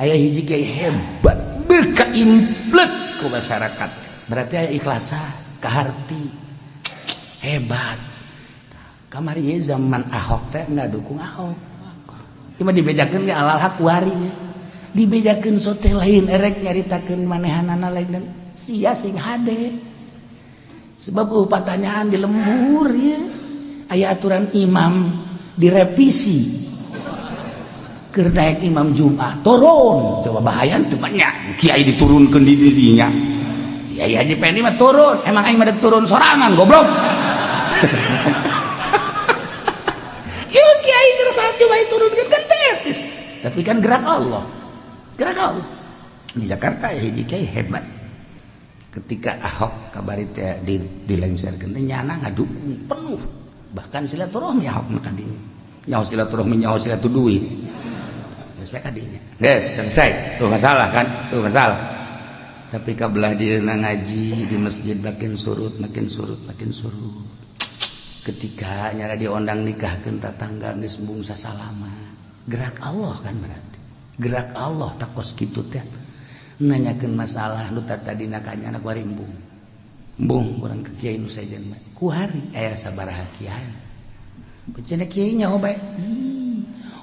Aya hiji kiai hebat beuka implet ku masyarakat berarti aya ikhlasa kaharti hebat kamari ieu zaman Ahok teh ngadukung Ahok ieu mah dibejakeun ge alal hak kuari dibejakeun sote lain erek nyaritakeun manehanana lain dan sia sing hade sebab pertanyaan di lembur ieu aya aturan imam direvisi keur naik imam Jumat turun coba bahaya teu banyak kiai diturunkeun di dirinya kiai Haji Pendi mah turun emang aing mah turun sorangan goblok. Ieu kiai keur saat coba diturunkeun kan teu etis tapi kan gerak Allah gerak Allah di Jakarta ya hiji kiai hebat ketika Ahok kabari teh dilengserkeun teh nyana ngadukung penuh bahkan silaturahmi Ahok mah ka dinya nyaho silaturahmi nyaho silatur duit. Yes, selesai. Tuh masalah kan? Tuh masalah. Tapi kabelah dia ngaji di masjid makin surut, makin surut, makin surut. Ketika nyara diondang nikahkeun tatangga geus embung sasalama. Gerak Allah kan berarti. Gerak Allah takos kitu teh. Nanyakeun masalah nu tadina ka nyana ku ari embung. Embung urang ka kiai nu sejen mah. Ku hari aya sabaraha kiai. Cenah kiai nyaho bae.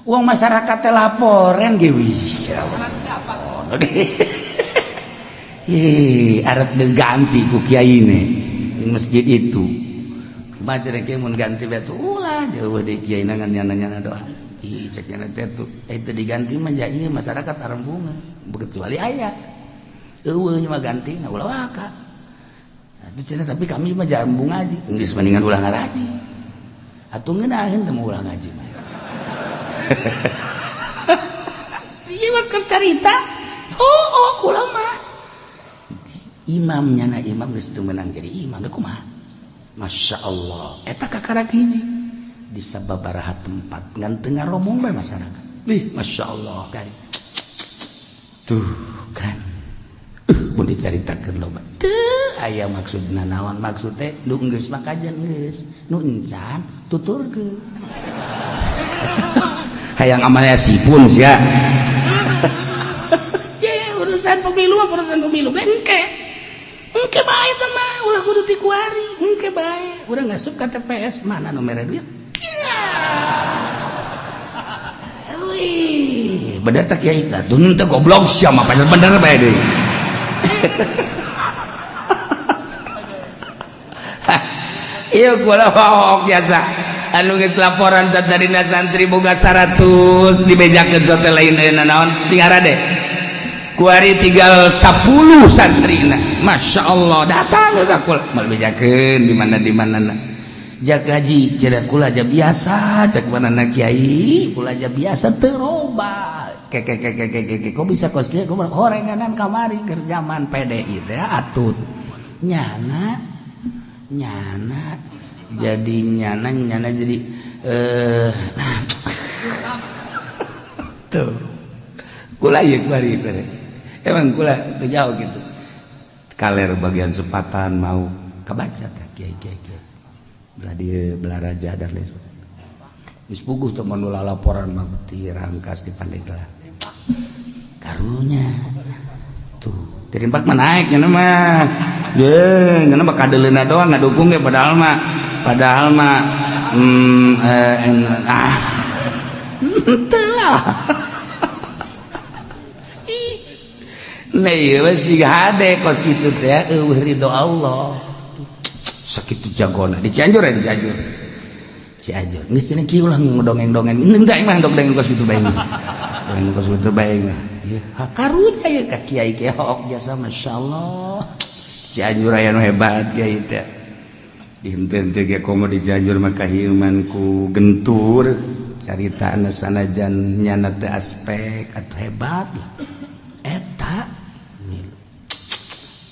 Uang masyarakat teh laporan ge wis. Ih, arep diganti ku kiai ne di masjid itu. Kumaha cenah kiai mun ganti bae tuh ulah jauh deui kiai na ngan nyana-nyana doa. Cih cek nyana teh tuh itu diganti mah ja ieu masyarakat arembunga kecuali aya. Eueuh mah ganti na ulah waka. Atuh cenah tapi kami mah jambung ngaji. Geus mendingan ulah ngaraji. Atuh ngeunaheun teh ulah ngaji mah. Iya mah cerita. Oh, kula mah. Imamnya na imam geus teu meunang jadi imam da kumaha? Masya Allah. Eta kakarak hiji di sababaraha tempat ngan teu ngaromong bae masyarakat. Ih, Masya Allah kari. Tuh kan. Mun dicaritakeun loba. Teu aya maksudna naon maksud teh nu geus mah kajen geus, nu encan tuturkeun. Hayang amalnya sipun sia. Ya urusan pemilu urusan pemilu engke. Engke bae teh mah ulah kudu ti kuari, engke bae. Urang ngasup ka TPS mana nu mere duit? Wih, bener teh kiai tah tun teh goblok sia mah bener bae deui. Ieu kula hook biasa. Anu geus laporan tadina santri boga 100 dibejakeun sote lain ayeuna naon sing arade kuari tinggal 10 santrina Masya Allah datang ka kula mal bejakeun di mana di mana jak gaji cenah kula aja biasa cek manana kiai kula aja biasa teu loba ke kok bisa kos kieu kumaha horenganan kamari keur zaman PDI teh atut nyana nyana jadi nyana nyana jadi nah. Tuh Kula ieu kuari kuari. Emang kula teu jauh gitu. Kaler bagian sepatan mau kabaca teh kiai kiai kiai. Belah dieu belah raja dan lain sebagainya. Geus puguh teh mun laporan mah di Rangkas di Pandeglang. Karunya tuh dari empat mah naik nya mah. Ye, nya mah kadeuleuna doang ngadukung ge padahal mah ah henteu lah. Nah ieu mah siga hade kos kitu teh eueuh ridho Allah. Sakitu jagona di Cianjur ya di Cianjur. Cianjur geus cenah kieu ulah ngedongeng-dongeng. Henteu aing mah dongeng kos kitu bae. Dongeng kos kitu bae mah. Ieu karunya ieu ka kiai kiai hook jasa masyaallah. Cianjur aya nu hebat kiai teh. Dihenteu teh ge komo di Cianjur mah kahieuman ku gentur caritana sanajan nyana teh aspek atuh hebat lah. Eta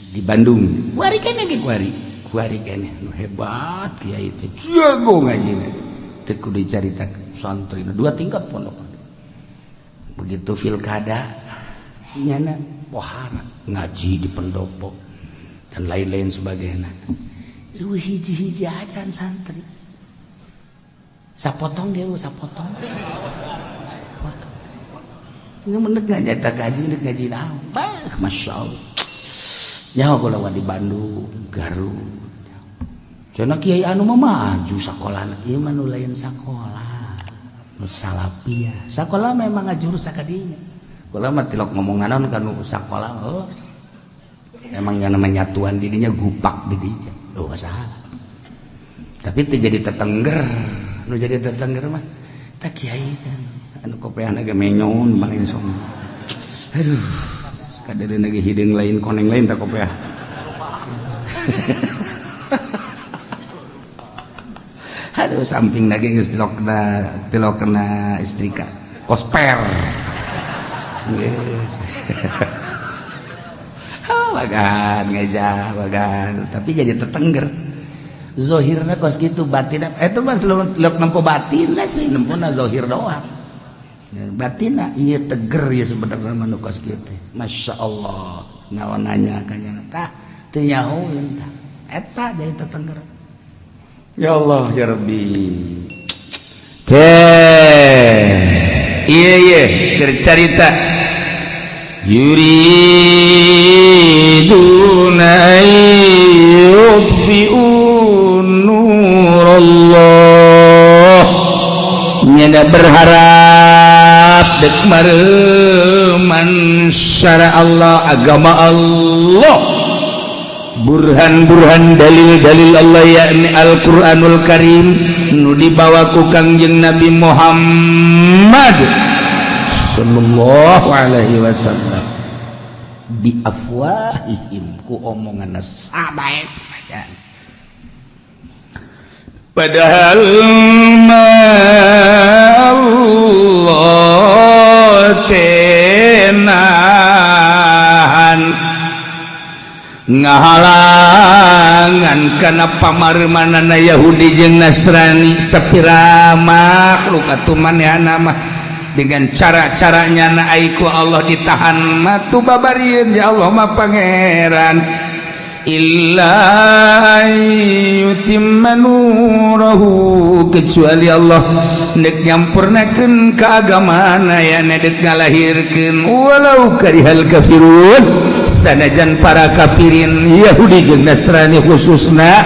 di Bandung kuari keneh ge kuari kuari keneh nu hebat kiai teh jago ngajina teu kudu dicaritakeun santri dua tingkat pondok begitu pilkada nyana pohara ngaji di pendopo dan lain-lain sebagainya. Eueuh hiji-hiji acan santri sapotong ge sapotong potong ini mendek ngajak gaji mendek ngaji naon bah masyaallah nyaho kula di Bandung Garut cenah kiai anu mah maju sakolana ieu mah nu lain sakola nu salafiyah sakola memang ngajurus sakadinya kula mah tilok ngomong naon ka nu sakola oh. Emang yang namanya nyatuan didinya gupak didinya oh masalah tapi teu jadi tetengger nu jadi tetengger mah tah kiai kan anu kopeana ge menyon paling song aduh kadeuleuh ge hideung lain koneng lain tah kopeah aduh samping lagi geus tilokna istrika kosper geus bagan ngejah bagan tapi jadi tetengger zohirna kos gitu batinna eta mah leup nempo batinna sih nempona zohir doang batinna ieu teger ieu sebenarnya mah nu kos kieu teh masyaallah naon nanya ka nya tah teu nyahoeun tah eta jadi tetengger ya Allah ya Rabbi teh ieu ieu tercarita yuriduna yutfi'u nurallah nyana berharap dek mareman syara Allah agama Allah burhan-burhan dalil-dalil Allah yakni Al-Qur'anul Karim nu dibawa ku Kangjeng Nabi Muhammad sallallahu alaihi wasallam bi afwahihim ku omongan sabae padahal ma Allah tenahan ngahalangan kana pamarmanana Yahudi jeung Nasrani sapira makhluk atuh manehna mah dengan cara-caranya na aiku Allah ditahan mah tu babarieun ya Allah mah pangeran illa yutimma nurahu kecuali Allah nek nyampurnakeun keagamaan aya dek ngalahirkeun walau karihal kafirun sanajan para kafirin Yahudi jeung Nasrani khususna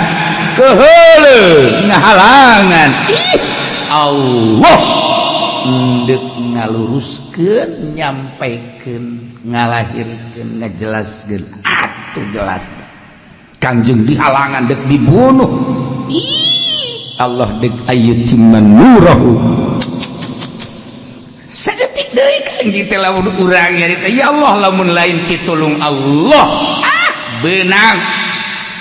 keheuleuh ngahalangan ih Allah ndek ngaluruskeun nyampaikeun ngalahirkeun ngajelaskeun atuh jelas Kangjeng dihalangan dek dibunuh ih Allah dek ayutimman nurahu sadetik deui Kangjeng teh lamun urang nyarita ya Allah lamun lain pitulung Allah ah beunang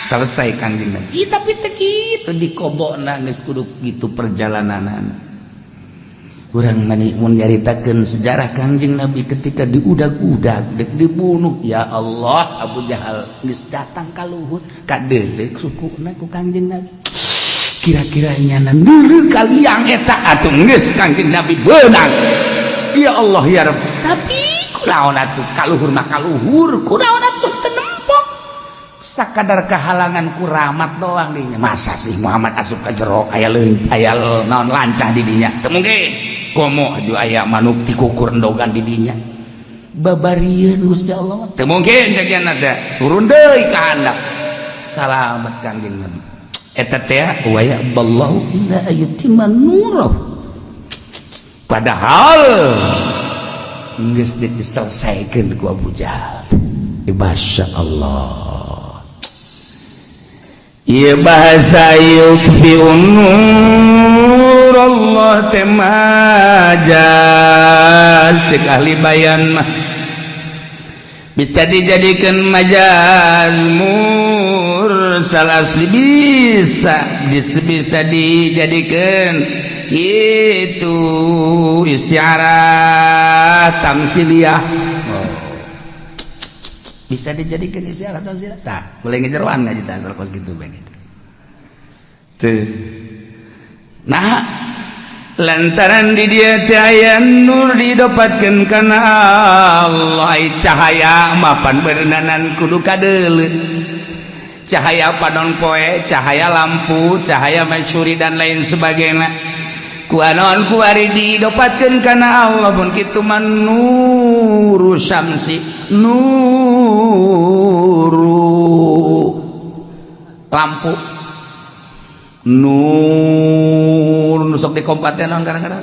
selesai Kangjeng Nabi tapi teu kitu dikobokna geus kudu kitu perjalananana. Urang mani mun nyaritakeun sejarah Kangjeng Nabi ketika diudag-udag dek dibunuh ya Allah Abu Jahal geus datang ka luhur kadeuleuh sukuna ku Kangjeng Nabi kira-kira nyana neuleuh ka liang eta atuh geus Kangjeng Nabi beunang Ya Allah ya Rabb, tapi kunaon atuh kaluhur mah kaluhur, kunaon atuh teu nempok, sakadar kehalangan ku rahmat doang dinya. Masa sih Muhammad asup ka jero aya leung aya naon lancah di dinya? Teu mungkin. Komo aju aya manuk tikukur endogan di dinya, babarieun Gusti Allah. Teu mungkin jagian teh. Turun deui ka handap, salamet Kangjeng Nabi. Eta teh wa ya'ballahu illa ayyutimma nurahu, padahal geus diselesaikan ku Abu Jahal. Masya Allah. Ieu bahasa yutfi'un nur Allah teh majaz. Cek ahli bayan mah bisa dijadikan majaz mursal asli, bisa bisa dijadikan itu istiarah tamsiliyah. Oh. Bisa dijadikan istiarah tamsiliyah. Tah, boleh ngejeroan ngaji tah asal kos gitu begitu tuh. Nah, lantaran di dia teh aya nur didapatkeun kana Allah. Ai cahaya mapan beureunanan kudu kadeuleu, cahaya panon poe, cahaya lampu, cahaya mencuri dan lain sebagainya. Kuanon kuari didapatkeun kana Allah pun kitu mah nuru syamsi, nuru lampu, nur nu sok dikompatnya naon kadang-kadang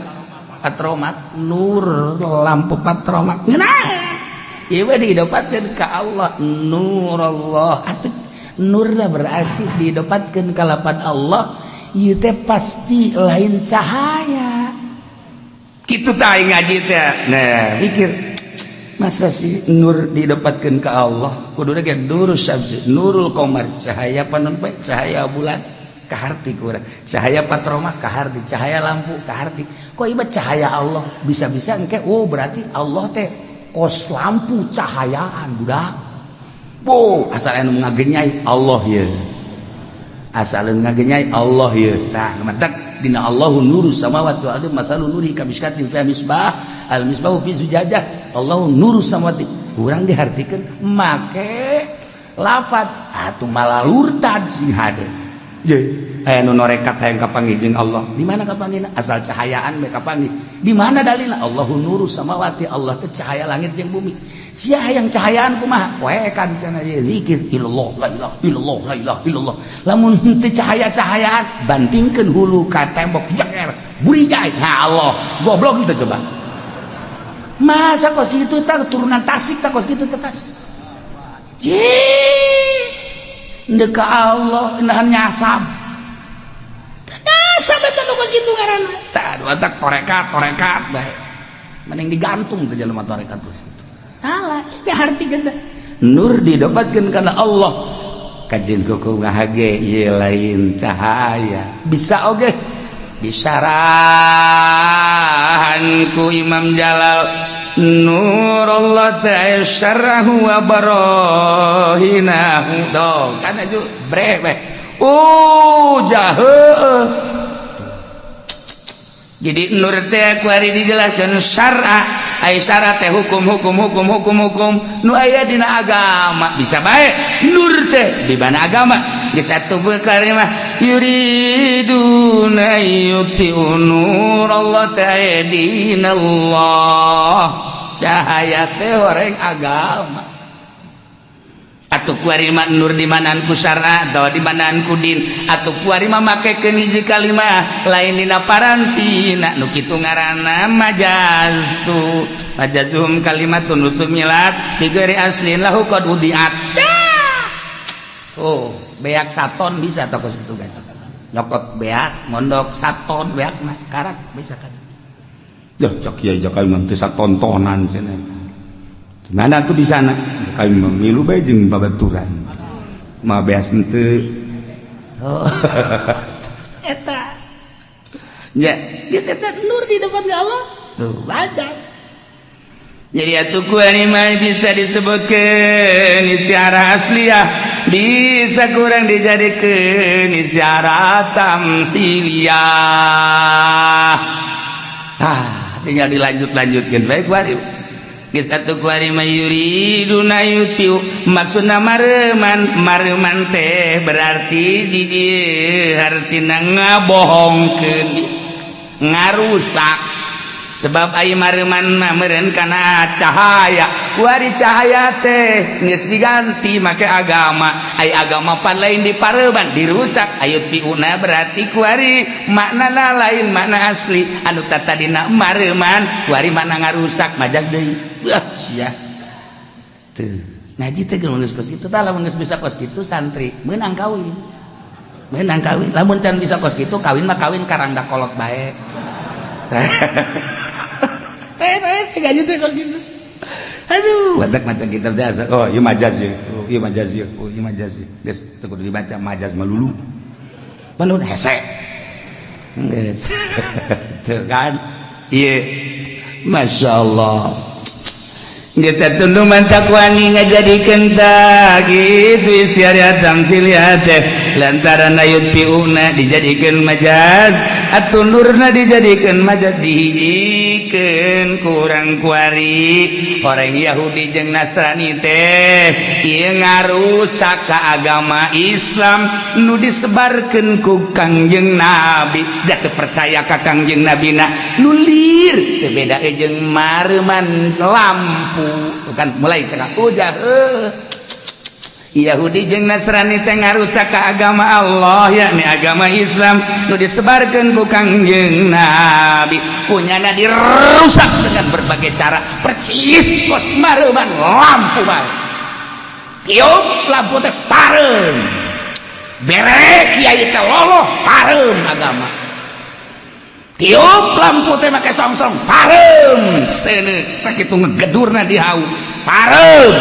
patromat, nur lampu patromat. Ngeunah ieu we didapatkeun ka Allah, nur Allah. Atuh nurna berarti didapatkeun ka lapan Allah, ieu teh pasti lain cahaya. Kitu tah ngaji teh. Nah, mikir, masa sih nur didapatkeun ka Allah? Kuduna ge nur syamsi, nurul qamar, cahaya panon poe, cahaya bulan kaharti kurang, cahaya patroma kaharti, cahaya lampu kaharti. Kok ieu cahaya Allah bisa-bisa engke, oh, berarti Allah teh kos lampu cahayaan budak. Bo asal anu ngagenyai Allah ye, asal anu ngagenyai Allah ye. Tah, matak dina Allahu nuru samawati wal ardi masalu nuri kamishkatin fiha misbah al misbahu fi zujajah Allahu nuru samawati. Urang dihartikeun make lafat atuh malah lurtad sing hade. Ye, aya nu norekat hayang kapanggih jeung Allah. Di mana kapanggihna? Asal cahayaan we kapanggih. Di mana dalilna? Allahu nuru samawati, Allah teh cahaya langit jeung bumi. Sia hayang cahayaan kumaha? Poekan cenah ye zikir illallah, la ilaha illallah, la ilaha illallah. Lamun henteu cahaya-cahayaan, bantingkeun hulu ka tembok, jeger, burijai. Ha Allah, goblok itu coba. Masa kos kitu tah turunan Tasik tah kos kitu teh tas. Cih. Ndek ka Allah nahan nyasab. Nyasab eta nu kos kitu ngaranna. Tah, watak torekat, torekat bae. Mending digantung teh jelema torekat terus gitu. Salah, ini arti gede. Nur didapatkan karena Allah. Kajian kuku ngahage ieu lain cahaya. Bisa oge disarahan ku Imam Jalal, nur Allah ta'ala syarahu wa barahinahu. Tuh kan aju bre bre. Oh, jahe. Jadi nur teh ku ari dijelaskeun syar'a, ai syara teh hukum, hukum, hukum, hukum, hukum nu aya dina agama. Bisa bae nur teh di mana agama geus atuh perkara mah yuriduna yutfi'u nur Allah teh dinallah, cahaya teh horeng agama. Atuh kuari mah nur di manaan ku syara atau di manaan ku din. Atuh kuari mah makekeun hiji kalimah lain dina parantina, nu kitu ngaranna majaz tu. Majazum kalimatun usumilat bighairi aslin lahu qad wudiat. Oh, beak saton bisa toko situ kan, nyokot beas mondok saton beak mah karak bisa kan. Duh, cok kiai jaka imam teu satontonan cenah. Mana tuh di sana? Kami memilu bae jeung babaturan. Mah beas henteu. Oh. Eta. Ya, geus eta nur di depan Allah. Tuh, majaz. Jadi atuh ku mah bisa disebutkeun istiarah asliyah, bisa kurang dijadikeun istiarah tamsiliyah. Ah, Tinggal dilanjut-lanjutkeun bae kuari. Geus atuh kuari mah yuriduna yutiu maksudna mareman, mareman teh berarti di dieu hartina ngabohongkeun, ngarusak. Sebab ai mareman mah meureun kana cahaya, kuari cahaya teh geus diganti make agama, ai agama pan lain dipareman, dirusak. Ayo tiuna berarti kuari maknana lain makna asli anu tatadina mareman, kuari makna ngarusak majak deui. Wah sia tuh ngaji teh geus kos kitu tah. Lamun geus bisa kos kitu santri meunang kawin, meunang kawin. Lamun can bisa kos kitu kawin mah kawin karangda kolot bae. Teh gaji teh kos kitu. Aduh, batak macam kitab dasar. Oh, ieu majaz ieu. Oh, ieu majaz ieu. Oh, ieu majaz ieu. Geus teu kudu dibaca majaz melulu. Menun hese. Geus. Tuh kan. Ieu. Masya Allah. Geus tuntung mantak wani ngajadikeun tah kitu isyariat tamtsiliyah teh lantaran ayutfiuna dijadikeun majaz, atundurna dijadikeun majaz, dihijikeun kurang kuari orang Yahudi jeung Nasrani teh ieu ngarusak ka agama Islam nu disebarkeun ku Kangjeng Nabi. Jatuh percaya ka Kangjeng Nabi na nu lir teu beda jeung mareman lampu. Tuh kan mulai tengah ujah Yahudi jeung Nasrani teh ngarusak ka agama Allah, yakni agama Islam nu disebarkeun ku Kangjeng Nabi, punyana dirusak dengan berbagai cara percis kos mareman lampu bae. Tiup lampu teh pareum, bere kiai teh loloh pareum agama. Tiup lampu teh make songsong pareum, seuneu sakitu ngegedurna dihau pareum.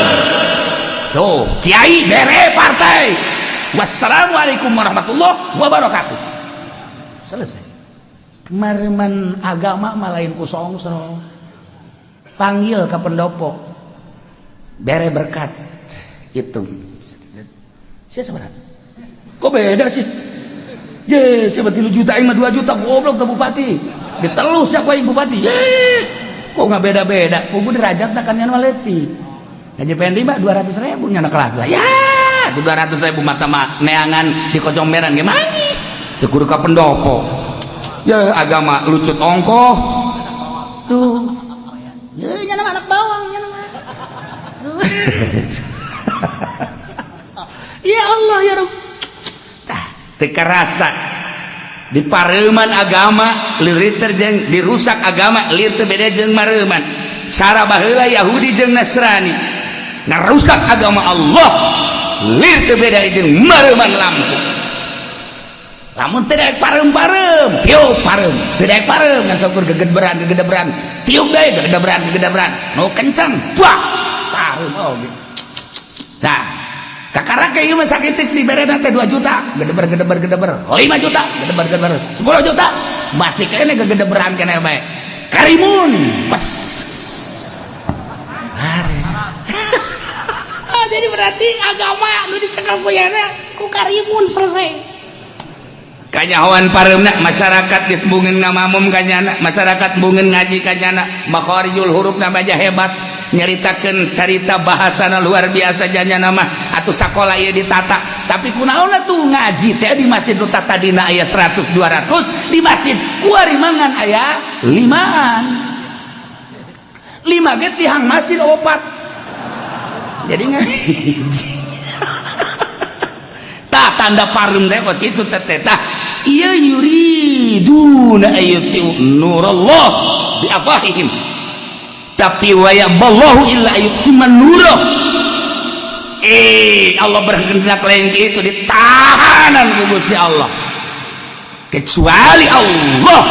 Tuh kiai bere partai, wassalamualaikum warahmatullahi wabarakatuh, selesai. Mareman agama mah lain ku songsong. Panggil ke pendopo, bere berkat, hitung sia sabaraha, kok beda sih? Ye, siapa 3 juta aing mah 2 juta, goblok ke bupati. Diteluh sia ku aing bupati. Ye, kok nggak beda-beda? Kudu derajat kan nya mah leutik. Haji Pendi mah 200.000 nyana kelas lah. Ya, 200.000 mata mah neangan di kocong merah ge mangi. Teu kudu ka pendopo. Ya agama lucut ongkoh. Tuh. Ya nyana mah anak bawang nyana mah. Ya Allah ya Rabb. Tah, teu karasa di pareuman agama lieur jeung dirusak agama lieur teu beda jeung mareuman. Cara baheula Yahudi jeung Nasrani ngarusak agama Allah lir teu beda jeung mareuman lampu. Lamun teu daek pareum-pareum, tiup pareum, teu daek pareum ngan saukur gegedberan-gegedberan, tiup deui gegedberan-gegedberan, nu kenceng, wah, pareum oge. Tah, kakara ke ieu mah sakitik diberena teh 2 juta, gedeber-gedeber-gedeber, 5 juta, gedeber-gedeber, 10 juta, masih kene gegedeberan kene bae. Karimun, pes. Jadi berarti agama nu dicekel ku ku karimun selesai. Kanyahoan pareumna masyarakat geus bungeun ngamamum kanyana, masyarakat bungeun ngaji kanyana, makharijul hurufna baja hebat, nyaritakeun carita bahasana luar biasa janyana mah atuh sakola ieu ditata. Tapi kunaon atuh ngaji teh di masjid nu tatadina aya 100 200, di masjid kuari mangan aya 5-an. 5 ge tihang masjid 4. Jadi ngaji. Tah tanda pareum teh kos kitu teh tah. Ieu yuriduna ayyutiu nurallah bi afwahihim. Tapi wa yaballahu illa ayyutimma nurah. Allah berkehendak lain itu ditahanan ku Gusti Allah. Kecuali Allah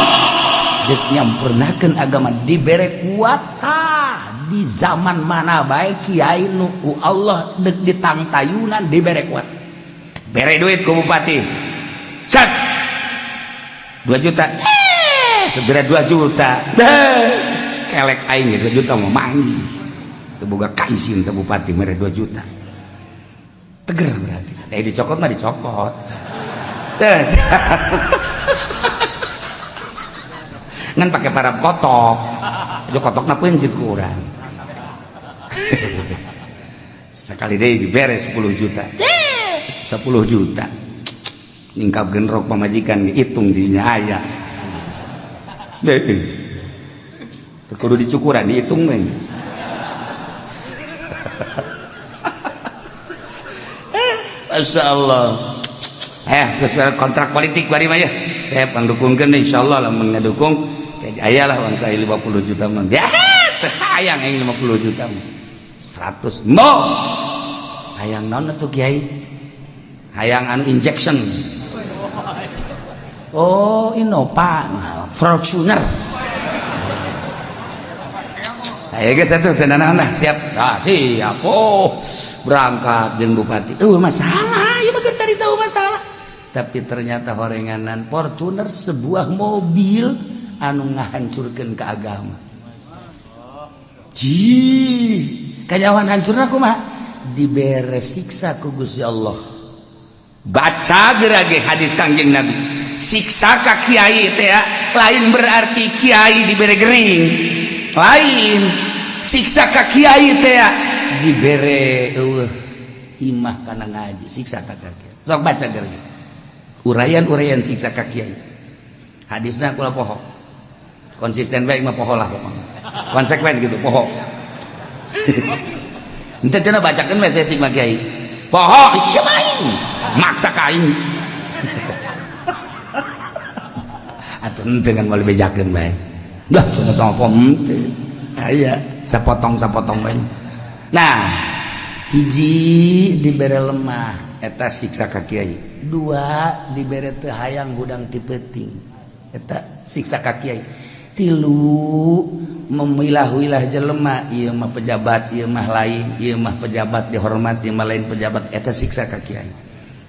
deuk nyampurnakeun agama dibere kuat tah di zaman mana bae kiai nu ku Allah deuk ditangtayunan dibere kuat. Bere duit ku bupati. Sat. 2 juta. Segera 2 juta. Kelek aing 2 juta mau manggih. Teu boga kaisin teh bupati mere 2 juta. Teger berarti. Dicokot mah dicokot. Terus. Ngan pakai parab kotok. Itu kotokna pencit ku urang. Sekali deui dibere 10 juta. 10 juta. Nyingkap genrok pamajikan hitung dinya aya. Deh. Teu kudu dicukuran dihitung we. Masya Allah. Geus kontrak politik bari mah ya. Saya pandukungkeun insyaallah lamun ngadukung aya lah uang saya 50 juta mah. Ya, teu hayang aing 50 juta mah. 100 mo. Hayang naon atuh kiai? Hayang anu injection. Oh, Innova, Fortuner. Ayo guys, atuh teu nanaon lah, siap. Ah, siap. Oh, berangkat jeung bupati. Masalah, ieu mah cari tahu masalah. Tapi ternyata horenganan Fortuner sebuah mobil anu ngahancurkeun ka agama. Jih, kanyawan hancurna kumaha? Dibere siksa ku Gusti Allah. Baca gerage hadis Kangjeng Nabi. Siksa ka kiai teh lain berarti kiai dibere gering. Lain siksa ka kiai teh dibere eueuh imah kana ngaji, siksa ka kiai. Sok baca gerage. Uraian-uraian siksa ka kiai. Hadisna kula poho. Konsisten baik mah poho lah pokoknya. Konsekuen gitu poho. Ente cenah bacakeun we saeutik mah kiai. Poho sia aing. Maksa ka aing. Atuh henteu kan moal bejakeun bae. Lah cenah tong apa henteu. Aya sapotong-sapotong bae. Nah, hiji dibere lemah eta siksa ka kiai. Dua dibere teu hayang hudang ti peuting eta siksa ka kiai. Tilu memilah-wilah jelema, ieu mah pejabat, ieu mah lain, ieu mah pejabat dihormat, ieu mah lain pejabat, eta siksa ka kiai.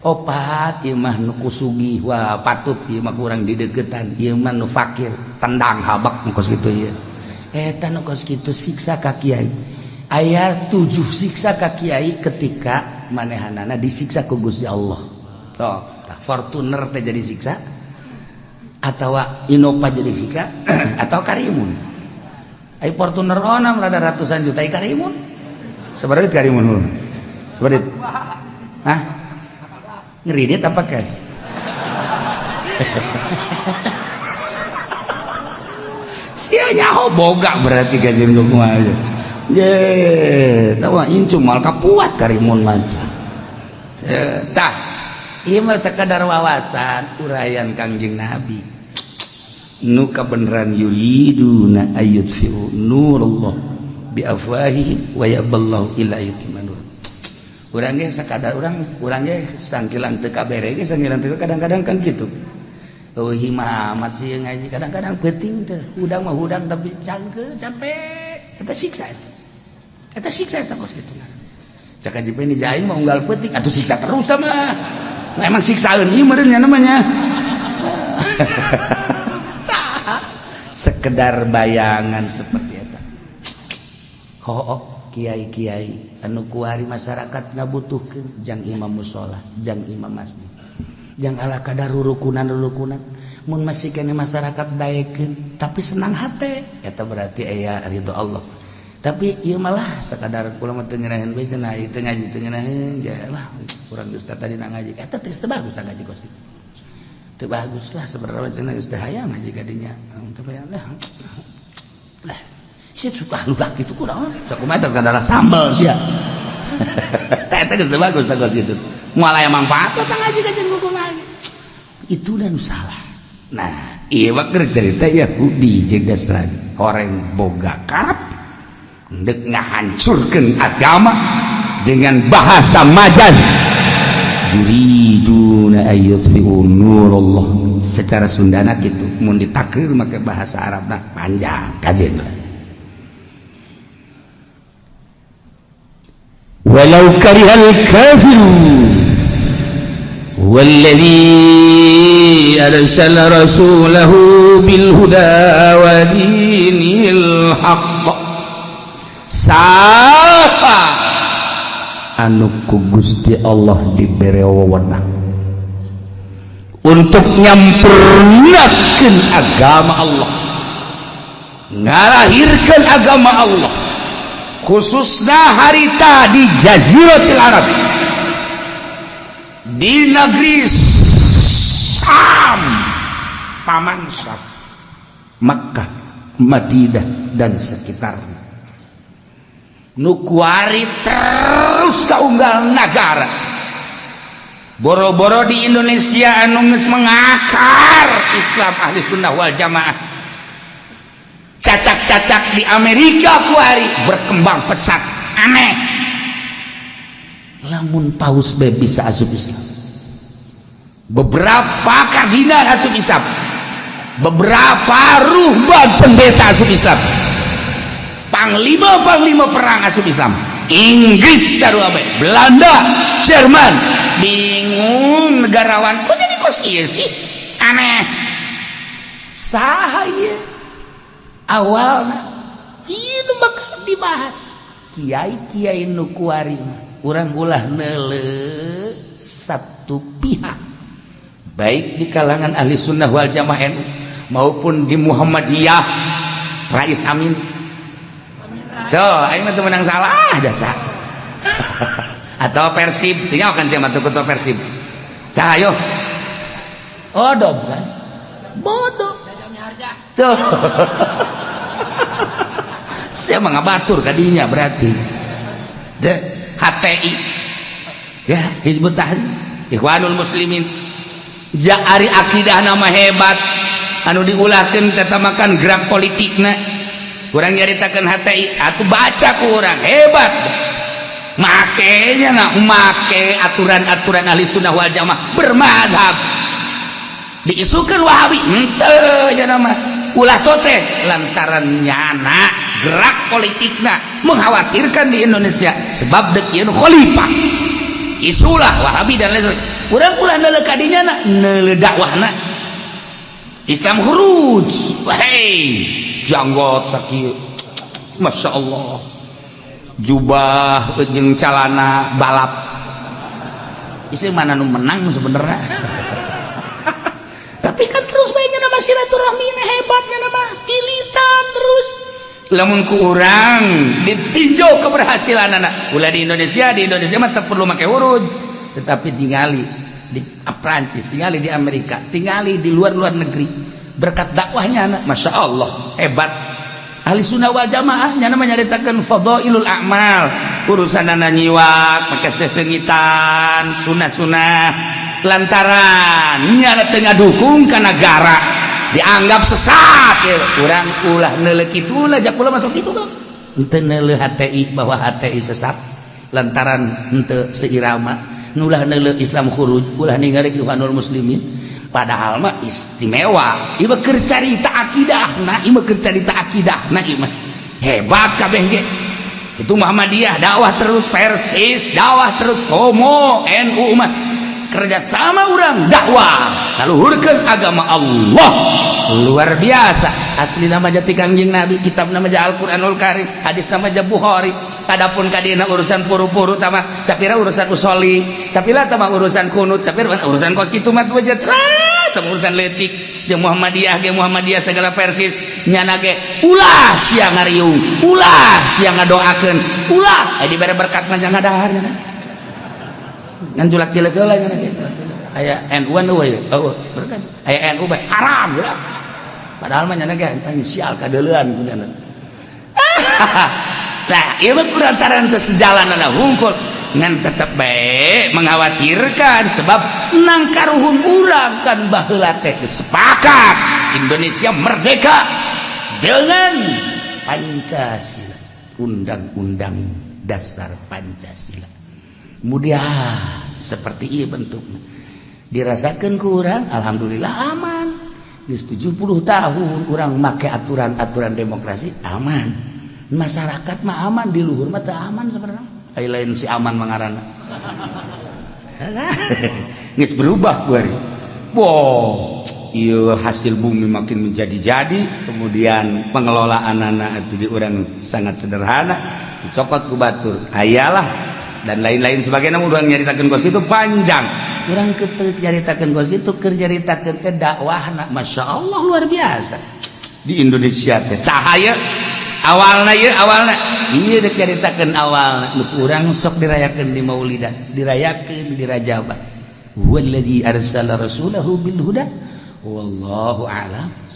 Opat ieu mah nu kusugih, wah patut ieu mah kurang dideukeutan, ieu mah nu fakir, tendang habak nu kos kitu ieu. Eta nu kos kitu siksa ka kiai. Aya 7 siksa ka kiai ketika manehanana disiksa ku Gusti Allah. Tuh, Fortuner teh jadi siksa atau Innova jadi siksa atau Karimun. Ai Fortuner onam rada ratusan juta ai Karimun. Sabaraha Karimun heuh? Sabaraha? Hah? Ngeridit apa cash? Sia nyaho boga berarti kajian kumaha. Ye, tahu incu mal kapuat Karimun mah. Tah, ieu mah sekadar wawasan uraian Kangjeng Nabi. Nu kabeneran yuriduna ayyutfi'u nurullah bi afwahihim wa yaballahu illa yutimma nur. Urang ge sakadar urang ge sangkilang teu kabere ge sangkilang teu kadang-kadang kan kitu. Eueuh amat sih ngaji kadang-kadang peuting teh hudang mah hudang tapi cangkeul capek eta siksa eta. Eta siksa eta kos kitu. Cak haji ni jaing mah unggal peuting atuh siksa terus tah mah. Nah, emang siksaeun ieu meureun nya namanya. Sekedar bayangan seperti eta. Hooh kiai-kiai anu kuari masyarakat ngabutuhkeun jang imam mushola, jang imam masjid. Jang ala kadar rurukunan-rurukunan mun masih kene masyarakat daekeun tapi senang hate eta berarti aya ridho Allah. Tapi ieu malah sekadar kula mah teu ngeunaheun bae cenah ieu teu ngaji teu ngeunaheun lah urang geus tadi na ngaji eta teh teu bagus ngaji kos kitu. Teu bagus lah sebenarnya cenah geus teu hayang ngaji ka dinya. Tapi lah lah sia suka lulah kitu kunaon sakumaha teh kadara sambel sia. Teh eta geus teu bagus teh kos kitu. Moal aya manfaat teh ngaji ka jeung kumaha. Itu dan salah. Nah, ieu mah keur cerita Yahudi jeung Nasrani horeng boga karep ndek ngahancurkeun agama dengan bahasa majaz. Yuriduna ayyutfi'u nurullah. Secara Sundana gitu, mun ditakrir make bahasa Arabna panjang kajen. Walau karihal kafirun walladzi arsala rasulahu bil huda wa dinil haqq. Sapa anu ku Gusti Allah dibere wewenang untuk nyampurnakeun agama Allah. Ngalahirkan agama Allah, khususnya harita di Jaziratul Arab, di negeri Syam, Paman Syam, Makkah, Madinah, dan sekitarnya. Nu kuari terus ka unggal nagara, boro-boro di Indonesia anu geus mengakar Islam Ahli Sunnah wal Jamaah, cacak-cacak di Amerika kuari berkembang pesat. Aneh lamun paus be bisa asup Islam, beberapa kardinal asup Islam, beberapa ruhban pendeta asup Islam, panglima panglima perang asup Islam, Inggris sarua bae, Belanda, Jerman. Bingung negarawan, kok jadi kos ieu sih? Aneh. Saha ieu awalna? Ieu nu bakal dibahas kiai-kiai nu kuari mah. Urang ulah neuleu satu pihak, baik di kalangan Ahli Sunnah wal Jamaah NU maupun di Muhammadiyah. Rais Amin. Tuh, aing mah teu menang salah jasa. Atau Persib, tinggal kan siapa tuh ketua Persib? Saha yo? Odom kan? Bodoh. Tuh. Saya mah ngabatur kadinya berarti. De, HTI. Ya, Hizbut Tahrir, Ikhwanul Muslimin. Ja ari akidah nama hebat anu diulahkeun tetap makan gerak politikna. Kurang nyaritakeun HTI atuh, baca kurang hebat. Makanya nak make aturan-aturan Ahli Sunnah wal Jamaah bermadhab. Diisukan Wahabi henteu ya nama ulah sote, lantaran nyana gerak politikna mengkhawatirkan di Indonesia sebab dek ieu khalifah, isulah Wahabi dan lain. Urang ulah neuleu kadinya na, neuleu dakwahna Islam khuruj. Hei, janggot sakieu, Masya Allah, jubah jeung calana balap, isi mana nu menang sebenarnya? Tapi kan terus baiknya nama silaturahmi ini hebatnya, nama ilitan terus. Lamun ku urang ditinjau keberhasilan anak ulah di Indonesia, di Indonesia mah tak perlu make urut, tetapi tingali di Prancis, tingali di Amerika, tingali di luar-luar negeri, berkat dakwahnya anak, Masya Allah, hebat Ahli Sunnah wal Jamaah. Nya nama nyaritakeun fadailul a'mal, urusan anak nyiwak make sesengitan sunah-sunah, lantaran nyana teu ngadukung ka negara dianggap sesat ya. Urang ulah neuleu kitu lah, jak ulah masuk kitu kan henteu neuleu HTI bahwa HTI sesat lantaran henteu seirama, nulah neuleu Islam khuruj, ulah ningali Ikhwanul Muslimin. Padahal mah istimewa ieu mah, keur carita akidahna ieu mah, keur carita akidahna ieu mah hebat kabeh ge. Itu Muhammadiyah dakwah terus, Persis dakwah terus, komo NU mah kerjasama urang dakwah kaluhurkeun agama Allah. Luar biasa, asli nama jati Kangjeng Nabi, kitab nama Al-Qur'anul Karim, hadis nama Bukhari. Adapun kadina urusan puru-puru tama sapira, urusan usoli sapira tama, urusan kunut sapira, urusan kos kitu mah lah tama, urusan letik jeung Muhammadiyah ge, Muhammadiyah segala Persis nyana ge ulah sia ngariung, ulah sia ngadoakeun, ulah eh dibere berkat mah jangan dahar nyana ngan julak cileuk heula nyana ge. Aya NU an eueuh, oh berkat aya NU bae haram ya. Padahal mah nyana ge anjing sial kadeuleuan ku nyana. Nah, ieu mah kulantaran teu sejalan hungkul, ngan tetep bae mengkhawatirkan sebab nang karuhun urang kan baheula teh sepakat Indonesia merdeka dengan Pancasila, Undang-Undang Dasar Pancasila. Kemudian seperti ini bentuknya dirasakan ku urang, alhamdulillah aman. Di 70 tahun urang make aturan-aturan demokrasi aman, masyarakat mah aman, di luhur mah teu aman sebenarnya. Ai lain si aman mangarana geus berubah kuari. Wow, iya, hasil bumi makin menjadi-jadi, kemudian pengelolaan anak itu di orang sangat sederhana, dicokot ku batur ayalah dan lain-lain sebagainya. Urang nyaritakeun kos itu panjang, urang ketek nyaritakeun kos itu, keur nyaritakeun teh dakwahna, Masya Allah, luar biasa. Di Indonesia teh cahaya awalna ieu, awalna ieu dek caritakeun, awalna nu urang sok dirayakeun di Maulidan, dirayakeun di Rajaban. Huwallazi arsala rasulahu bil huda, wallahu a'lam.